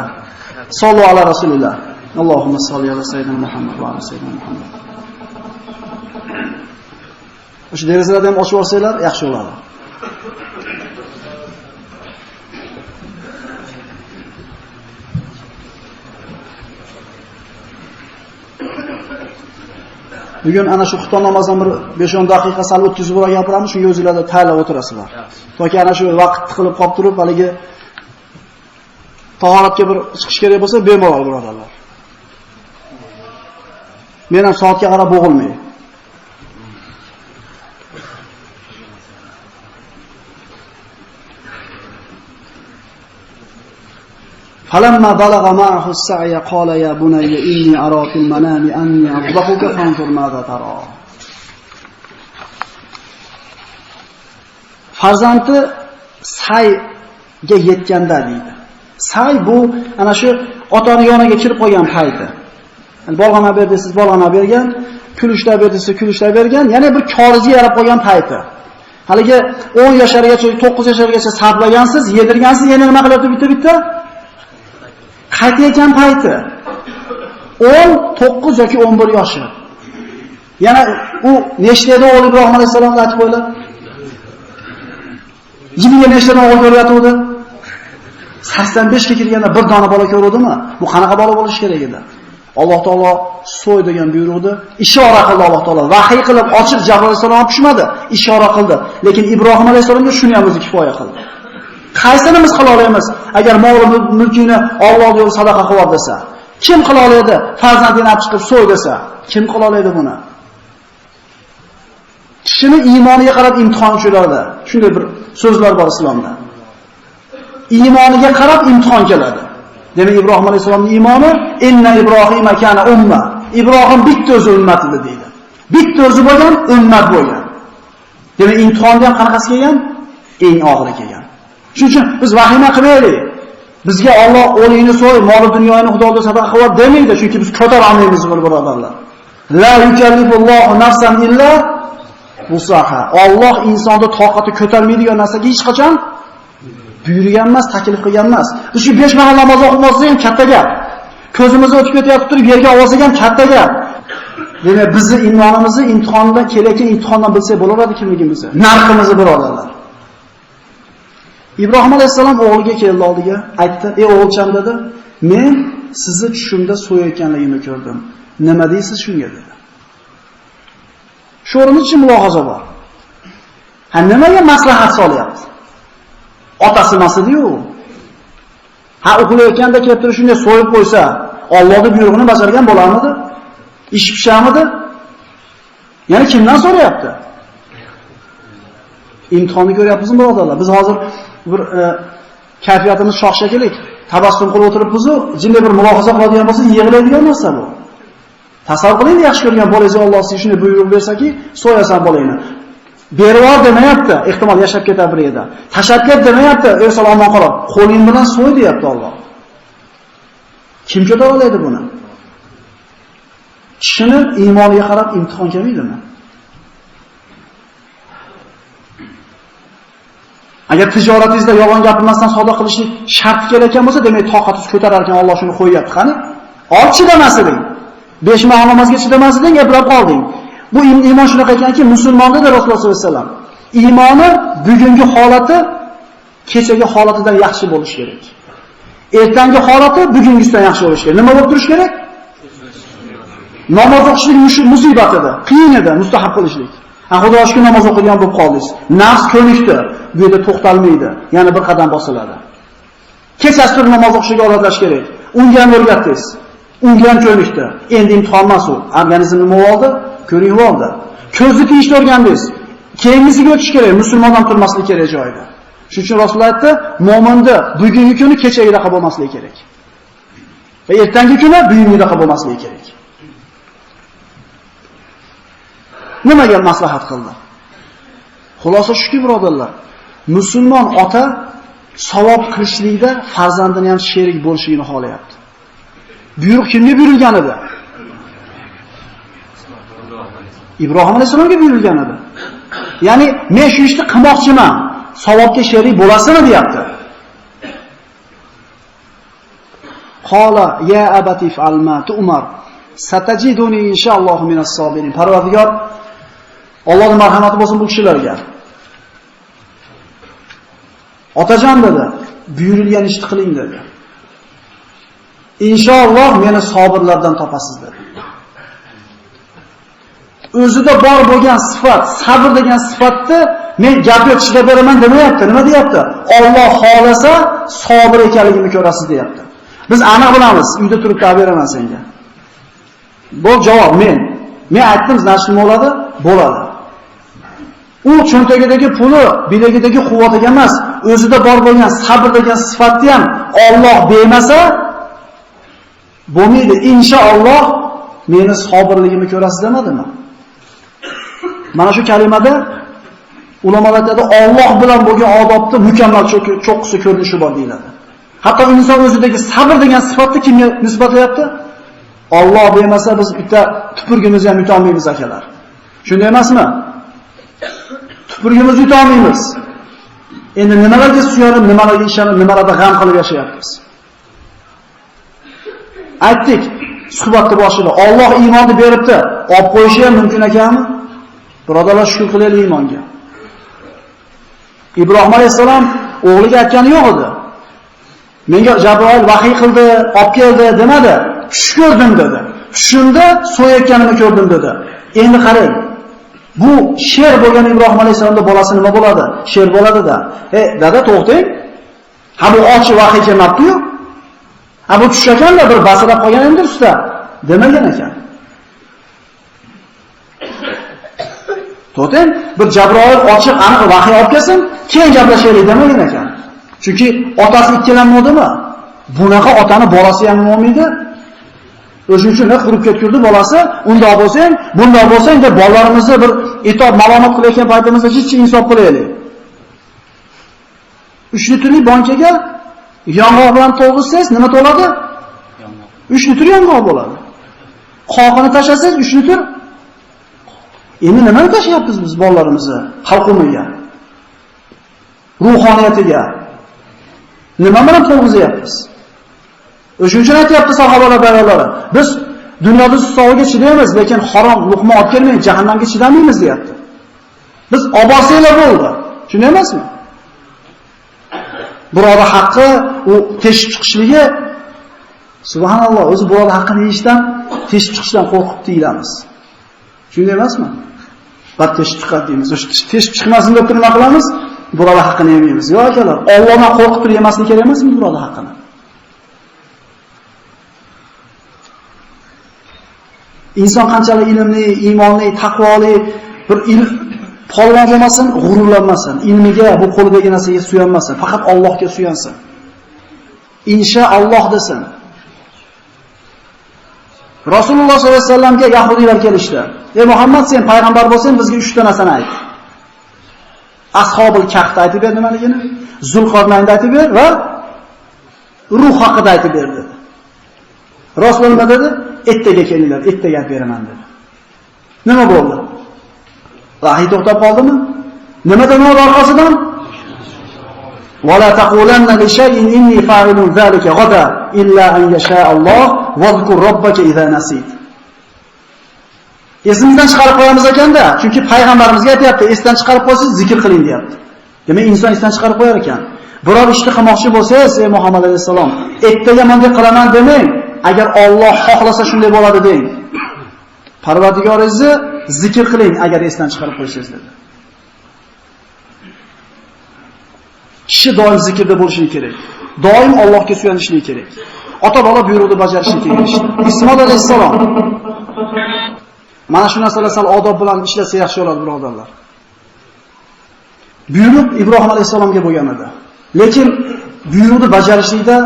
Sollu ala rasulillah. Allohumma solli ala sayyidina Muhammad va ala sayyidina Muhammad. O'sha derazalarni ham ochib olsanglar yaxshi bo'ladi. Bugun ana shu xufton namozidan bir 5-10 daqiqa sal o'tkazib gapiramiz, shunga o'zingizlarda tayyorlab o'tirasizlar. Toki ana shu vaqt tiqilib qolib turib, haligi tahoratga bir chiqish kerak bo'lsa, bemalol birodarlar. Men ham soatga qarab bo'g'ilmay. فلما بلغ معه السعي قال يا بني إني أرى في المنام أني أذبحك فانظر ماذا ترى. Farzandi sayga yetganda deydi. Say bu ana shu otani yoniga kirib qolgan payti. Yani bolg'ana ber desiz bolg'ana bergan, kulishlab ber desiz kulishlab bergan, yana bir koriga yarab qolgan payti. Haligi 10 yashargacha, 9 yashargacha sarflagansiz, yedirgansiz, yana nima qilyapti bitta-bitta? Qaytayotgan payti 10, 9 yoki 11 yoshi. Yana u nechta edi o'g'li Ibrohim alayhissalomni aytib qo'ydi. Yiliga nechtadan o'g'il ko'ryotgandi? 85 ga kirganda bir dona bola ko'rdimi? Bu qanaqa bola bo'lishi kerak edi? Alloh taolo so'y degan buyruqni ishora qildi Alloh taolo. Vahiy qilib ochiq Jabroil alayhissalom tushmadi, ishora qildi. Lekin Ibrohim alayhissalomga shuni ham o'zi kifoya qildi. Qaysini biz qila olamiz? Agar mol mulkini Alloh yo'lida sadaqa qilib desa, kim qila oladi? Farzandini olib chiqib so'y desa, kim qila oladi buni? Kishini iymoniga qarab imtihon tushiradi. Shunday bir so'zlar bor islomda. Iymoniga qarab imtihon keladi. Demak, Ibrohim alayhisolamning iymoni inna Ibrohima kana umma. Ibrohim bitta o'zi ummat edi deydi. Bitta o'zi bo'lgan, ummat bo'lgan. Demak, imtihonda ham qanaqasi kelgan? Eng og'iri kelgan. Shuning uchun biz vahima qilmaylik. Bizga Alloh o'lingni so'y, mol dunyoni Xudoga sadaqa qilib demaydi, chunki biz ko'tara olmaymiz buni birodarlar. La yukallifullohu nafsan illa vusaha. Alloh insonda toqati ko'tarmaydigan narsaga hech qachon buyurgan emas, taklif qilgan emas. Biz shu 5 mahal namoz o'qimasak ham katta gap. Ko'zimiz o'tib ketayotib turib yerga olsak ham katta gap. Demak, bizni iymonimizni imtihondan kelayotgan imtihondan bilsak bo'laveradi kimligimizni, narximizni birodarlar. Ibrohim alayhissalom o'g'liga keldi oldiga, aytdi: "Ey o'g'ilcham" dedi, "Men sizni tushimda so'yayotganligimni ko'rdim. Nima deysiz shunga?" dedi. Shu o'rinda mulohaza bor. Ha, nimaga maslahat solyapti? Otasi emas edi-yu. Ha, uxlayotganda kelib turib shunday so'yib qo'ysa, Allohning buyrug'ini bajargan bo'larmidi? Ish pishamidi? Ya'ni kimdan so'rayapti? Imtihonni ko'ryapmizmi birodarlar? Biz hozir bir kayfiyatimiz shoh shekilli, tabassum qilib o'tiribmiz-u, jinday bir mulohaza qiladigan bo'lsa, yig'laydigan narsa bu. Tasavvur qiling, yaxshi ko'rgan bolangizga Alloh sizga shunday buyruq bersaki, so'yasan bolangni. Bervor demayapti, ehtimol yashab ketar bir yerda. Tashlab ket demayapti, o'sal omon qolib, qo'ling bilan so'y deyapti Alloh. Kim ko'tara oladi buni? Kishini iymoniga qarab imtihon kelmaydimi? Agar tijoratingizda yolg'on gapirmasdan savdo qilishlik shart kerak bo'lsa, demak toqatingiz ko'tarar ekan, Alloh shuni qo'yapti. Qani? Ol chidamas eding. 5 mahal namozga chidamas eding, eplab qolding. Bu iymon shunaqa ekanki, musulmonda da Rasululloh sollallohu alayhi vasallam iymoni bugungi holati kechagi holatidan yaxshi bo'lishi kerak. Ertangi holati bugungisidan yaxshi bo'lishi kerak. Nima bo'lib turishi kerak? Namoz o'qishlik musibat edi, qiyin edi, mustahab qilishlik. Ha, Xudoga shukr namoz o'qigan bo'lib qoldingiz. Nafs ko'nikdi, bu yerda to'xtalmaydi, yana bir qadam bosiladi. Kechasi turib namoz o'qishga odatlash kerak. Unga ham o'rgatdingiz. Unga ham ko'nikdi. Endi imtihon emas u. Organizm nima oldi? Ko'rib oldi. Ko'zni tiyishni o'rgandingiz. Keyingisiga o'tish kerak, musulmon ham turmasligi kerak joyida. Shuning uchun Rasululloh aytdi, mo'minda bugungi kuni kechagidaqa bo'lmasligi kerak. Va ertangi kuni bugungidaqa bo'lmasligi kerak. Nimaga maslahat qildi? Xulosa shuki, birodarlar, musulmon ota savob qilishlikda farzandini ham sherik bo'lishini xohlayapti. Buyruq kimga buyurilgan edi? Ibrohim alayhisalomga buyurilgan edi. Ya'ni men shu ishni qilmoqchiman, savobga sherik bo'lasizmi deyapti. Qola ya abati fa'al ma tu'mar satajiduni inshaallohu minas sobirin. Parvardigor, Allohning marhamati bo'lsin bu kishilarga. Otajon dedi, buyurilgan ishni qiling dedi. Inshaalloh meni sobirlardan topasiz dedi. O'zida bor bo'lgan sifat, sabr degan sifatni men gapga tishlab beraman demayapti. Nima deyapti? Alloh xolasa sobir ekanligimni ko'rasiz deyapti. Biz aniq bilamiz, uyda turib tavba beraman senga. Bu javob men. Men aytdim, значит nima bo'ladi? Bo'ladi. U cho'ntagidagi puli, bilagidagi quvvatiga emas, o'zida bor bo'lgan sabr degan sifatni ham Alloh bermasa bo'lmaydi. Inshaalloh meni sabirligimni ko'rasiz demadimi? Mana shu kalimada ulamolar aytadi, Alloh bilan bo'lgan odobni mukammal cho'qqisi ko'rinishi bor deyiladi. Hatto inson o'zidagi sabr degan sifatni kimga nisbatlayapti? Alloh bermasa biz bitta tupurgimizni ham yutolmaymiz akalar. Shunday emasmi? Tupurgimizni yutolmaymiz. Endi nimalarga suyanib, nimalarga ishonib, nimalarda g'am qilib yashayapmiz? Aytdik, suhbatni boshida Alloh iymonni beribdi, olib qo'yishi ham mumkin ekanmi? Birodarlar, shukr qilaylik iymonga. Ibrohim alayhisalom o'g'liga aytgani yo'q edi. Menga Jabroil vahiy qildi, olib keldi demadi. Tush ko'rdim dedi. Tushimda so'yayotganimni ko'rdim dedi. Endi qarang. Bu sher bo'lgan Ibrohim alayhisalomda bolasi nima bo'ladi? Sher bo'ladi-da. Dada to'xtang. Ha bu ochiq vahiy kelmabdi-yu. Ha bu tush ekanda bir basirab qolgan endi usta demagan ekan. To'xtang, bir Jabroil ochiq aniq vahiy olib kelsin, keyin gaplashaylik demagan ekan. Chunki otasi ikkilanmadimi? Bunaqa otani bolasi ham bo'lmaydi. O'shuning uchun qurib ketkurdi bolasi, undoq bo'lsang, bundoq bo'lsang deb bolalarimizni bir itob malomat qilayotgan paytimizda hech insof qilaylik. 3 litrlik bankaga yong'oq bilan to'lg'izsangiz nima to'ladi? 3 litr yong'oq bo'ladi. Qoqini tashlasangiz 3 litr. Endi nimani tashlayapmiz biz bolalarimizni halqumiga, ruhoniyatiga? Nima bilan to'lg'izyapmiz? O'shuning uchun aytayapti sahobalar bayonlari. Biz dunyoda sovug'iga chidaymiz, lekin harom luqma olib kelmang, jahannamga chidamaymiz deyapti. Biz oborsanglar bo'ldi. Shunday emasmi? Birodar haqqi u teshib chiqishligi, subhanalloh, o'zi birodar haqqini yeyishdan, teshib chiqishdan qo'rqib deyilamiz. Shunday emasmi? Bar teshib chiqadi deymiz. O'sha teshib chiqmasin deb nima qilamiz? Birodar haqqini yemaymiz. Yo'q akalar, Allohdan qo'rqib turib yemaslik kerak emasmi birodar haqqini? Inson qanchalik ilmli, iymonli, taqvoli bir polvon bo'lmasin, g'ururlanmasin, ilmiga, bu qo'lidagi narsaga suyanmasin, faqat Allohga suyansin. Inshaalloh desin. Rasululloh sollallohu alayhi vasallamga yahudiylar kelishdi. "Ey Muhammad, sen payg'ambar bo'lsang, bizga 3 ta narsani ayt. Ashobul Kahfni aytib ber nimaligini, Zulqarnaynni aytib ber va ruh haqida aytib ber" dedi. Rasululloh nima dedi? "Ertaga kelinglar, ertaga aytib beraman" dedi. Nima bo'ldi? Vahiy to'xtab qoldimi? Nima demoq orqasidan? "Va la taqulanna li shay'in inni fa'ilun zalika g'ada illa an yasha Alloh vazkur robbaka iza nasit." Esimizdan chiqarib qo'yamiz ekanda, chunki payg'ambarimizga aytayapti, esdan chiqarib qo'ysangiz zikr qiling deyapti. Demak, inson esdan chiqarib qo'yar ekan. Biror ishni qilmoqchi bo'lsangiz, ey Muhammad alayhisalom, ertaga bunday qilaman demang, agar Alloh xohlasa shunday bo'ladi deng. Parvardigoringizni zikr qiling agar esdan chiqarib qo'ysangiz dedi. Kishi doim zikrda bo'lishi kerak. Doim Allohga suyanishi kerak. Ota-bola buyruqni bajarishi kerak. Ismoil alayhissalom mana shu narsalar sal odob bilan ishlasa yaxshi bo'ladi, birodarlar. Buyruq Ibrohim alayhissalomga bo'lgan edi. Lekin buyruqni bajarishlikda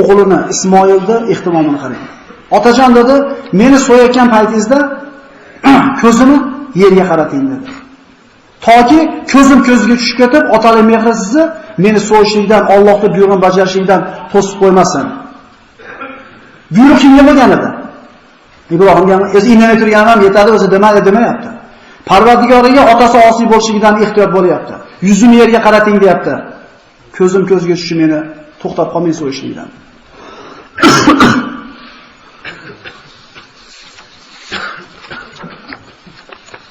o'g'lini Ismoilni ehtimomini qarang. Otajon dedi, meni so'yayotgan paytingizda ko'zini yerga qarating dedi. Toki ko'zim ko'ziga tushib ketib, otalik mehri sizni meni so'yishlikdan, Allohning buyrug'ini bajarishlikdan to'sib qo'ymasin. Buyruq kimga bo'lgan edi? Ibrohimga o'zi indamay turgani ham yetadi, o'zi demadi demayapti. Parvardigoriga otasi osiy bo'lishligidan ehtiyot bo'lyapti. Yuzini yerga qarating deyapti. Ko'zim ko'zga tushib meni to'xtab qolmay so'yishlikdan.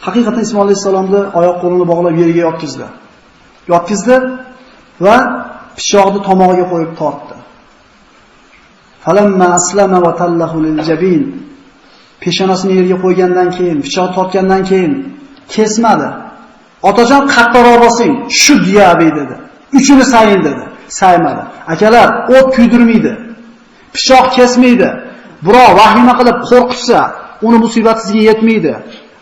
Haqiqatan Ismoil alayhissalomni oyoq qo'lini bog'lab yerga yotqizdi. Yotqizdi va pichoqni tomog'iga qo'yib tortdi. Falamma aslama va tallahu lil jabin. Peshonasini yerga qo'ygandan keyin, pichoq tortgandan keyin kesmadi. Otajon qattiqroq bosing, shu diyabi dedi. Uchini sayin dedi. Saymadi. Akalar, o't kuydirmaydi. Pichoq kesmaydi. Birov vahima qilib qo'rqitsa, uni musibat sizga yetmaydi.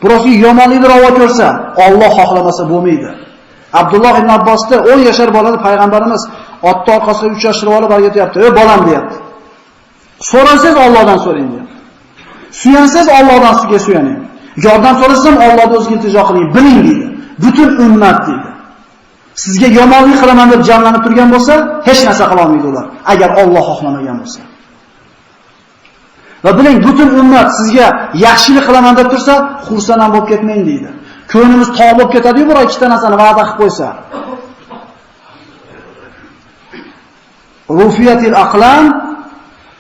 Birovga yomonlikni ravo ko'rsa, Alloh xohlamasa bo'lmaydi. Abdulloh ibn Abbosda 10 yashar bolani payg'ambarimiz otni orqasiga 3 yoshli bola borib ketyapti. "Ey bolam" deyapti. So'rasangiz Allohdan so'rang deyapti. Suyansangiz Allohdan sizga suyaning. Yordam so'rasangiz ham Allohga o'ziga iltijo qiling, biling deydi. Butun ummat deydi. Sizga yomonlik qilaman deb jamlanib turgan bo'lsa, hech narsa qila olmaydi ular, agar Alloh xohlamagan bo'lsa. Va biling, butun ummat sizga yaxshilik qilaman deb tursa, xursand ham bo'lib ketmang deydi. Ko'nglimiz tog' bo'lib ketadi-yu, biror ikkita narsani va'da qilib qo'ysa. Rufiyatil aqlam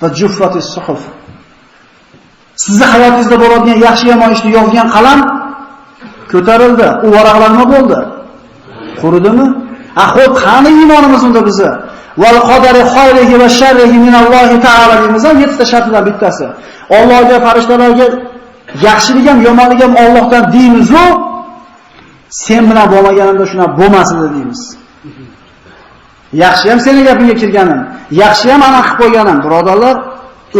va juffatis suhuf. Sizni hayotingizda bo'ladigan yaxshi yomon ishni yozgan qalam ko'tarildi. U varaqlar nima bo'ldi? Quridimi? A xo'p, qani iymonimiz unda bizni? Val qadari xayrihi va sharrihi minallohi ta'ala deymiz, 7 ta shartidan bittasi. Allohga, farishtalarga yaxshilik ham, yomonlik ham Allohdan deymiz-u, sen bilan bo'lmaganimda shuna bo'lmasin deymiz. Yaxshi ham seni gapingga kirganim, yaxshi ham ana qilib qo'yganim, birodarlar,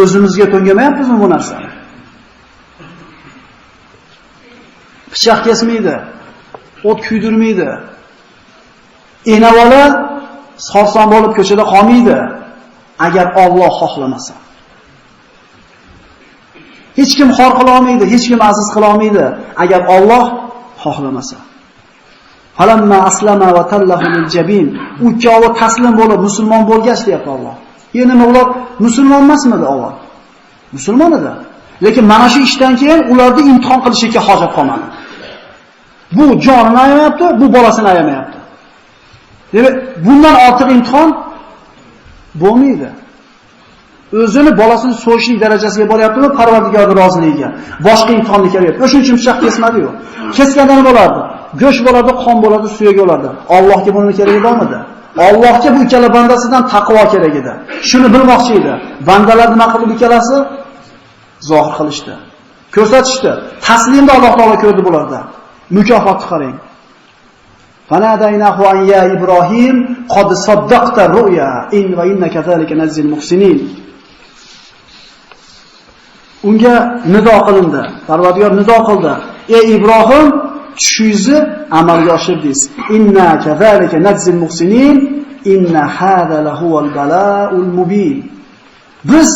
o'zimizga to'ngamayapmizmi bu narsani? Pichoq kesmaydi, o't kuydirmaydi. Ena bola sarson bo'lib ko'chada qolmaydi, agar Alloh xohlamasa. Hech kim xor qila olmaydi, hech kim aziz qila olmaydi, agar Alloh xohlamasa. Falamma aslama va tallahu lil jabin. U ikkovi taslim bo'lib musulmon bo'lgach deyapti Alloh. Endi ular musulmon emasmidi avval? Musulmon edi. Lekin mana shu ishdan keyin ularni imtihon qilishga hojat qolmadi. Bu jonini ayamayapti, bu bolasini ayamayapti. Demak, bundan ortiq imtihon bo'lmaydi. O'zini bolasini so'yishlik darajasiga boryaptimi, Parvardigorning roziligiga. Boshqa imtihonni kerak yo'q. O'shuning uchun pichoq kesmadi-yu. Kesganda nima bo'lardi? Go'sht bo'lardi, qon bo'lardi, suyak bo'lardi. Allohga buni keragi bormidi? Allohga bu ikkala bandasidan taqvo kerak edi. Shuni bilmoqchi edi. Bandalar nima qildi ikkalasi? Zohir qilishdi. Ko'rsatishdi. Taslimni Alloh taolo ko'rdi bularda. Mukofotni qarang. Fanadaynahu an ya Ibrohim qad saddaqta ru'ya in va inna kazalika najzil muhsinin. Unga nido qilindi. Parvardigor nido qildi. Ey Ibrohim, tushingizni amalga oshirdingiz. Inna kazalika najzil muhsinin inna hada lahuval bala'ul mubin. Biz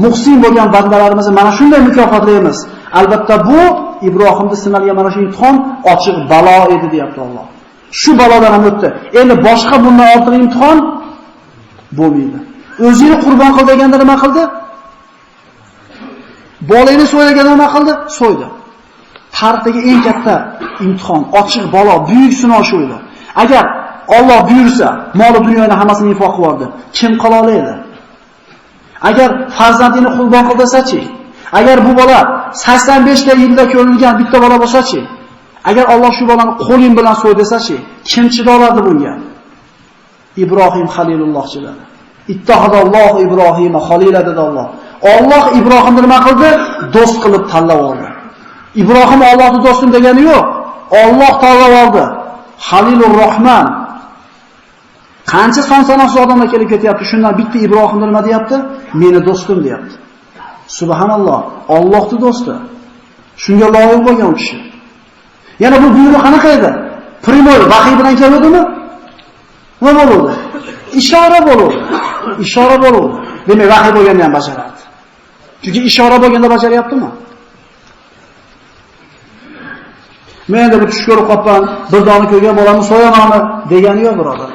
muhsin bo'lgan bandalarimizni mana shunday mukofotlaymiz. Albatta bu Ibrohimni sinalgan mana shu imtihon ochiq balo edi deyapti Alloh. Shu balodan ham o'tdi. Endi boshqa bundan ortiq imtihon bo'lmaydi. O'zini qurbon qil deganda nima qildi? Bolangni so'yaganda nima qildi? So'ydi. Tarixdagi eng katta imtihon, ochiq balo, buyuk sinov shu edi. Agar Alloh buyursa, mol dunyoni hammasini infoq qilib yubordi. Kim qila oladi? Agar farzandini qurbon qil desa-chi? Agar bu bola 85 ta yilda ko'rilgan bitta bola bo'lsa-chi? Agar Alloh shu bolani qo'ling bilan so'y desa-chi, kim chida oladi bunga? Ibrohim Xalilulloh chidadi. Ittahadallohu Ibrohima xalila dedi Alloh. Alloh Ibrohimni nima qildi? Do'st qilib tanlab oldi. Ibrohim Allohning do'stim degani yo'q. Alloh tanlab oldi. Halilur Rahman. Qancha son-sanoqsiz odamlar kelib ketyapti, shundan bitta Ibrohim nima deyapti? Meni do'stim deyapti. Subhanalloh, Allohning do'sti. Shunga loyiq bo'lgan u kishi. Yana bu buyruq qanaqa edi? Primoy vahiy bilan keldimi? Nima bo'ldi? Ishora bo'ldi. Ishora bo'ldi. Demak, vahiy bo'lganda ham bajaradi. Chunki ishora bo'lganda bajaryaptimi? Men endi bir tush ko'rib qopman, bir dona ko'rgan bolamni so'yamanmi degani yo'q, birodar.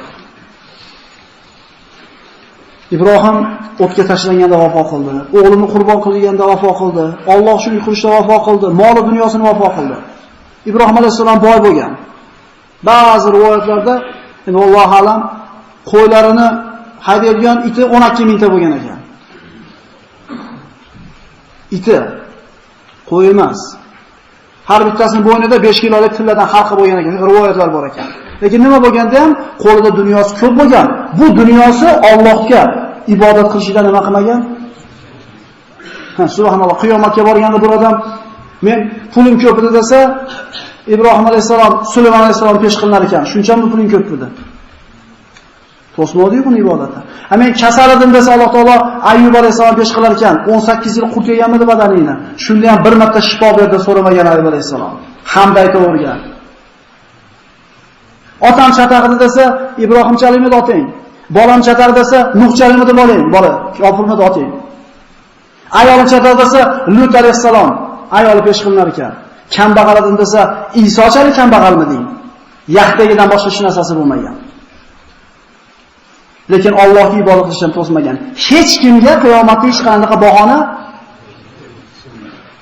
Ibrohim o'tga tashlanganda vafo qildi, o'g'lini qurbon qilganda vafo qildi, Alloh uchun qilishda vafo qildi, moli dunyosini vafo qildi. Ibrohim alayhissalom boy bo'lgan. Ba'zi rivoyatlarda, endi Allohu alam, qo'ylarini haydaydigan iti 12 mingta bo'lgan ekan. Iti qo'y emas. Har bittasini bo'ynida 5 kilolik tilladan halqa bo'lgan ekan, rivoyatlar bor ekan. Lekin nima bo'lganda ham qo'lida dunyosi ko'p bo'lgan. Bu dunyosi Allohga ibodat qilishidan nima qilmagan? Ha, subhanalloh, qiyomatga borganda bir odam men pulim ko'p edi desa, Ibrohim alayhisalom, Sulaymon alayhisalom pesh qilinar ekan. Shunchami puling ko'p edi? To'smadi-ku buni ibodati. Ha, men kasal edim desa, Alloh taolo Ayyub alayhisalom pesh qilar ekan. 18 yil qurt yeganmidi badaningni? Shunda ham bir marta shifo berdi so'ramagan Ayyub alayhisalom. Hamd aytavergan. Otam chataq edi desa, Ibrohim chalimidi otang. Bolam chataq desa, Nuh chalimidi bolang, bola, kofirmidi otang. Ayolim chataq desa, Lut alayhisalom ayoli pesh qilinar ekan. Kambag'al edim desa, Isochalik kambag'almi deng. Yaxtagidan boshqa hech narsasi bo'lmagan. Lekin Allohga ibodat qilishdan to'smagan. Hech kimga qiyomatda hech qanaqa bahona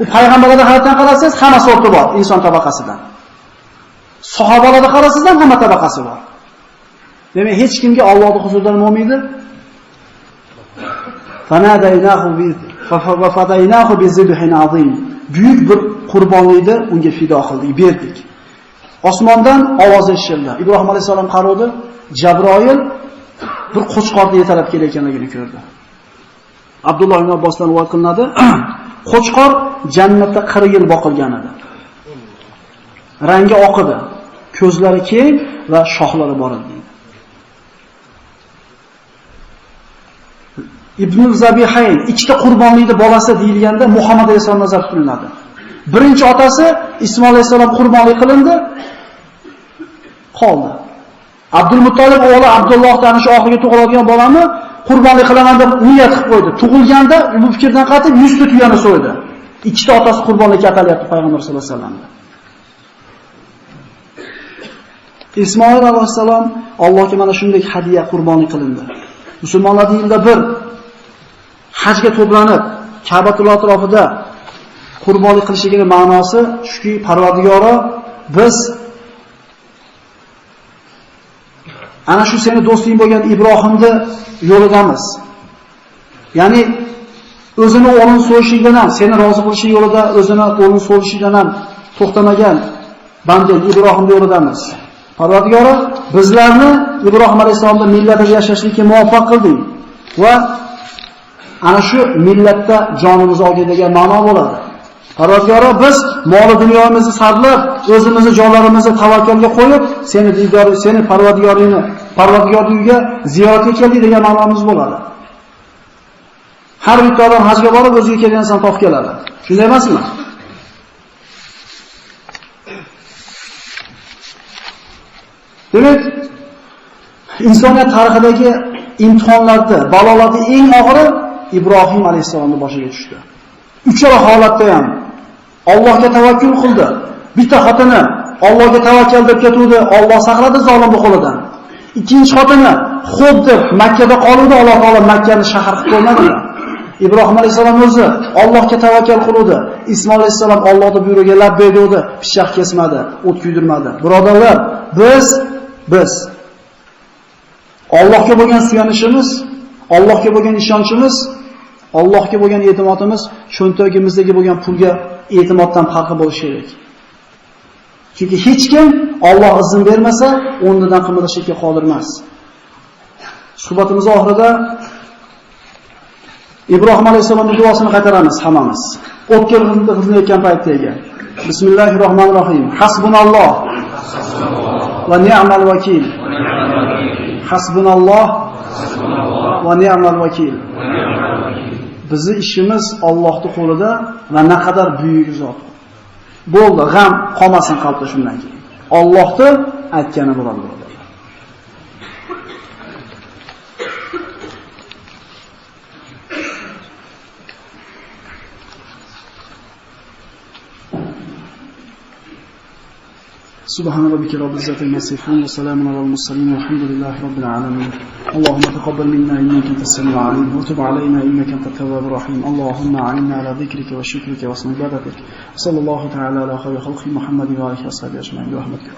u payg'ambarlarda hayotdan qarasangiz hamma sorti bor inson tabaqasidan. Sahobalarda qarasangiz ham hamma tabaqasi bor. Demak, hech kimga Allohning huzuridan bo'lmaydi. Fanadaynahu bi va fadaynahu bi zibhin azim. Buyuk bir qurbonlikni unga fido qildik, berdik. Osmondan ovoz eshitildi. Ibrohim alayhisalom qaradi, Jabroil bir qo'chqorni yetalab kelayotganligini ko'rdi. Abdulloh ibn Abbosdan rivoyat qilinadi. Qo'chqor jannatda 40 yil boqilgan edi. Rangi oq edi, ko'zlari keng va shoxlari bor edi. Ibn Zabihayn ikkita qurbonlikning bolasi deyilganda Muhammad alayhisalom nazar tutiladi. Birinchi otasi Ismoil alayhisalom qurbonlik qilindi, qoldi. Abdul Muttolib o'g'li Abdullohdan ana shu oxirgi tug'iladigan bolani qurbonlik qilaman deb niyat qilib qo'ydi. Tug'ilganda bu fikrdan qaytib 100 ta tuyani so'ydi. Ikkita otasi qurbonlikka atalyapti payg'ambar sollallohu alayhi vasallamga. Ismoil alayhissalom Allohga mana shunday hadiya qurbonlik qilindi. Musulmonlar yilda bir hajga to'planib Ka'batulloh atrofida qurbonlik qilishligining ma'nosi shuki, Parvardigoro, biz ana shu seni do'sting bo'lgan Ibrohimni yo'lidamiz. Ya'ni o'zini o'g'lini so'yishidan ham, seni rozi qilish yo'lida o'zini o'g'lini so'yishidan ham to'xtamagan banda Ibrohimni yo'lidamiz. Parvardigoro, bizlarni Ibrohim alayhisalomning millatida yashashlikka muvaffaq qilding va ana shu millatda jonimizni olgin degan ma'no bo'ladi. Parvardigoro, biz mol dunyomizni sarflab, o'zimizni jonlarimizni tavakkalga qo'yib, seni diydori, seni Parvardigoringni, Parvardigoringga ziyoratga keldik degan ma'nomiz bo'ladi. Har bitta odam hajga borib o'ziga kelgan inson topib keladi. Shunday emasmi? Demak, insoniyat tarixidagi imtihonlarda, balolarda eng og'iri Ibrohim alayhissalomning boshiga tushdi. Uchala holatda ham Allohga tavakkul qildi. Bitta xotini Allohga tavakkal deb ketuvdi, Alloh saqladi zolimni qo'lidan. Ikkinchi xotini xo'p deb Makkada qoluvdi, Alloh taolo Makkani shahar qilib qo'ymadimi? Ibrohim alayhissalom o'zi Allohga tavakkal qiluvdi. Ismoil alayhissalom Allohning buyrug'iga labbay dedi, pichoq kesmadi, o't kuydirmadi. Birodarlar, biz Allohga bo'lgan suyanishimiz, Allohga bo'lgan ishonchimiz, Allohga bo'lgan e'timodimiz cho'ntagimizdagi bo'lgan pulga e'timoddan farqi bo'lishi kerak. Chunki hech kim Alloh izn bermasa, o'rnidan qimirlashga qodir emas. Suhbatimiz oxirida Ibrohim alayhissalomning duosini qaytaramiz hammamiz. O'tga g'izilayotgan paytdagi. Bismillahirrohmanirrohim. Hasbunalloh va ni'mal vakil. Hasbunalloh va ni'mal vakil. Bizi ishimiz Allohning qo'lida va naqadar buyuk zot. Bo'ldi, g'am qolmasin qalbda shundan keyin. Allohning aytgani bo'ladi, birodarlar. سبحان ربك رب العزة عما يصفون وسلام على المرسلين والحمد لله رب العالمين. اللهم تقبل منا إنك أنت السميع العليم وتب علينا إنك أنت التواب الرحيم. اللهم أعنا على ذكرك وشكرك وحسن عبادتك. صلى الله تعالى على خير خلق محمد وآله وصحبه أجمعين برحمتك.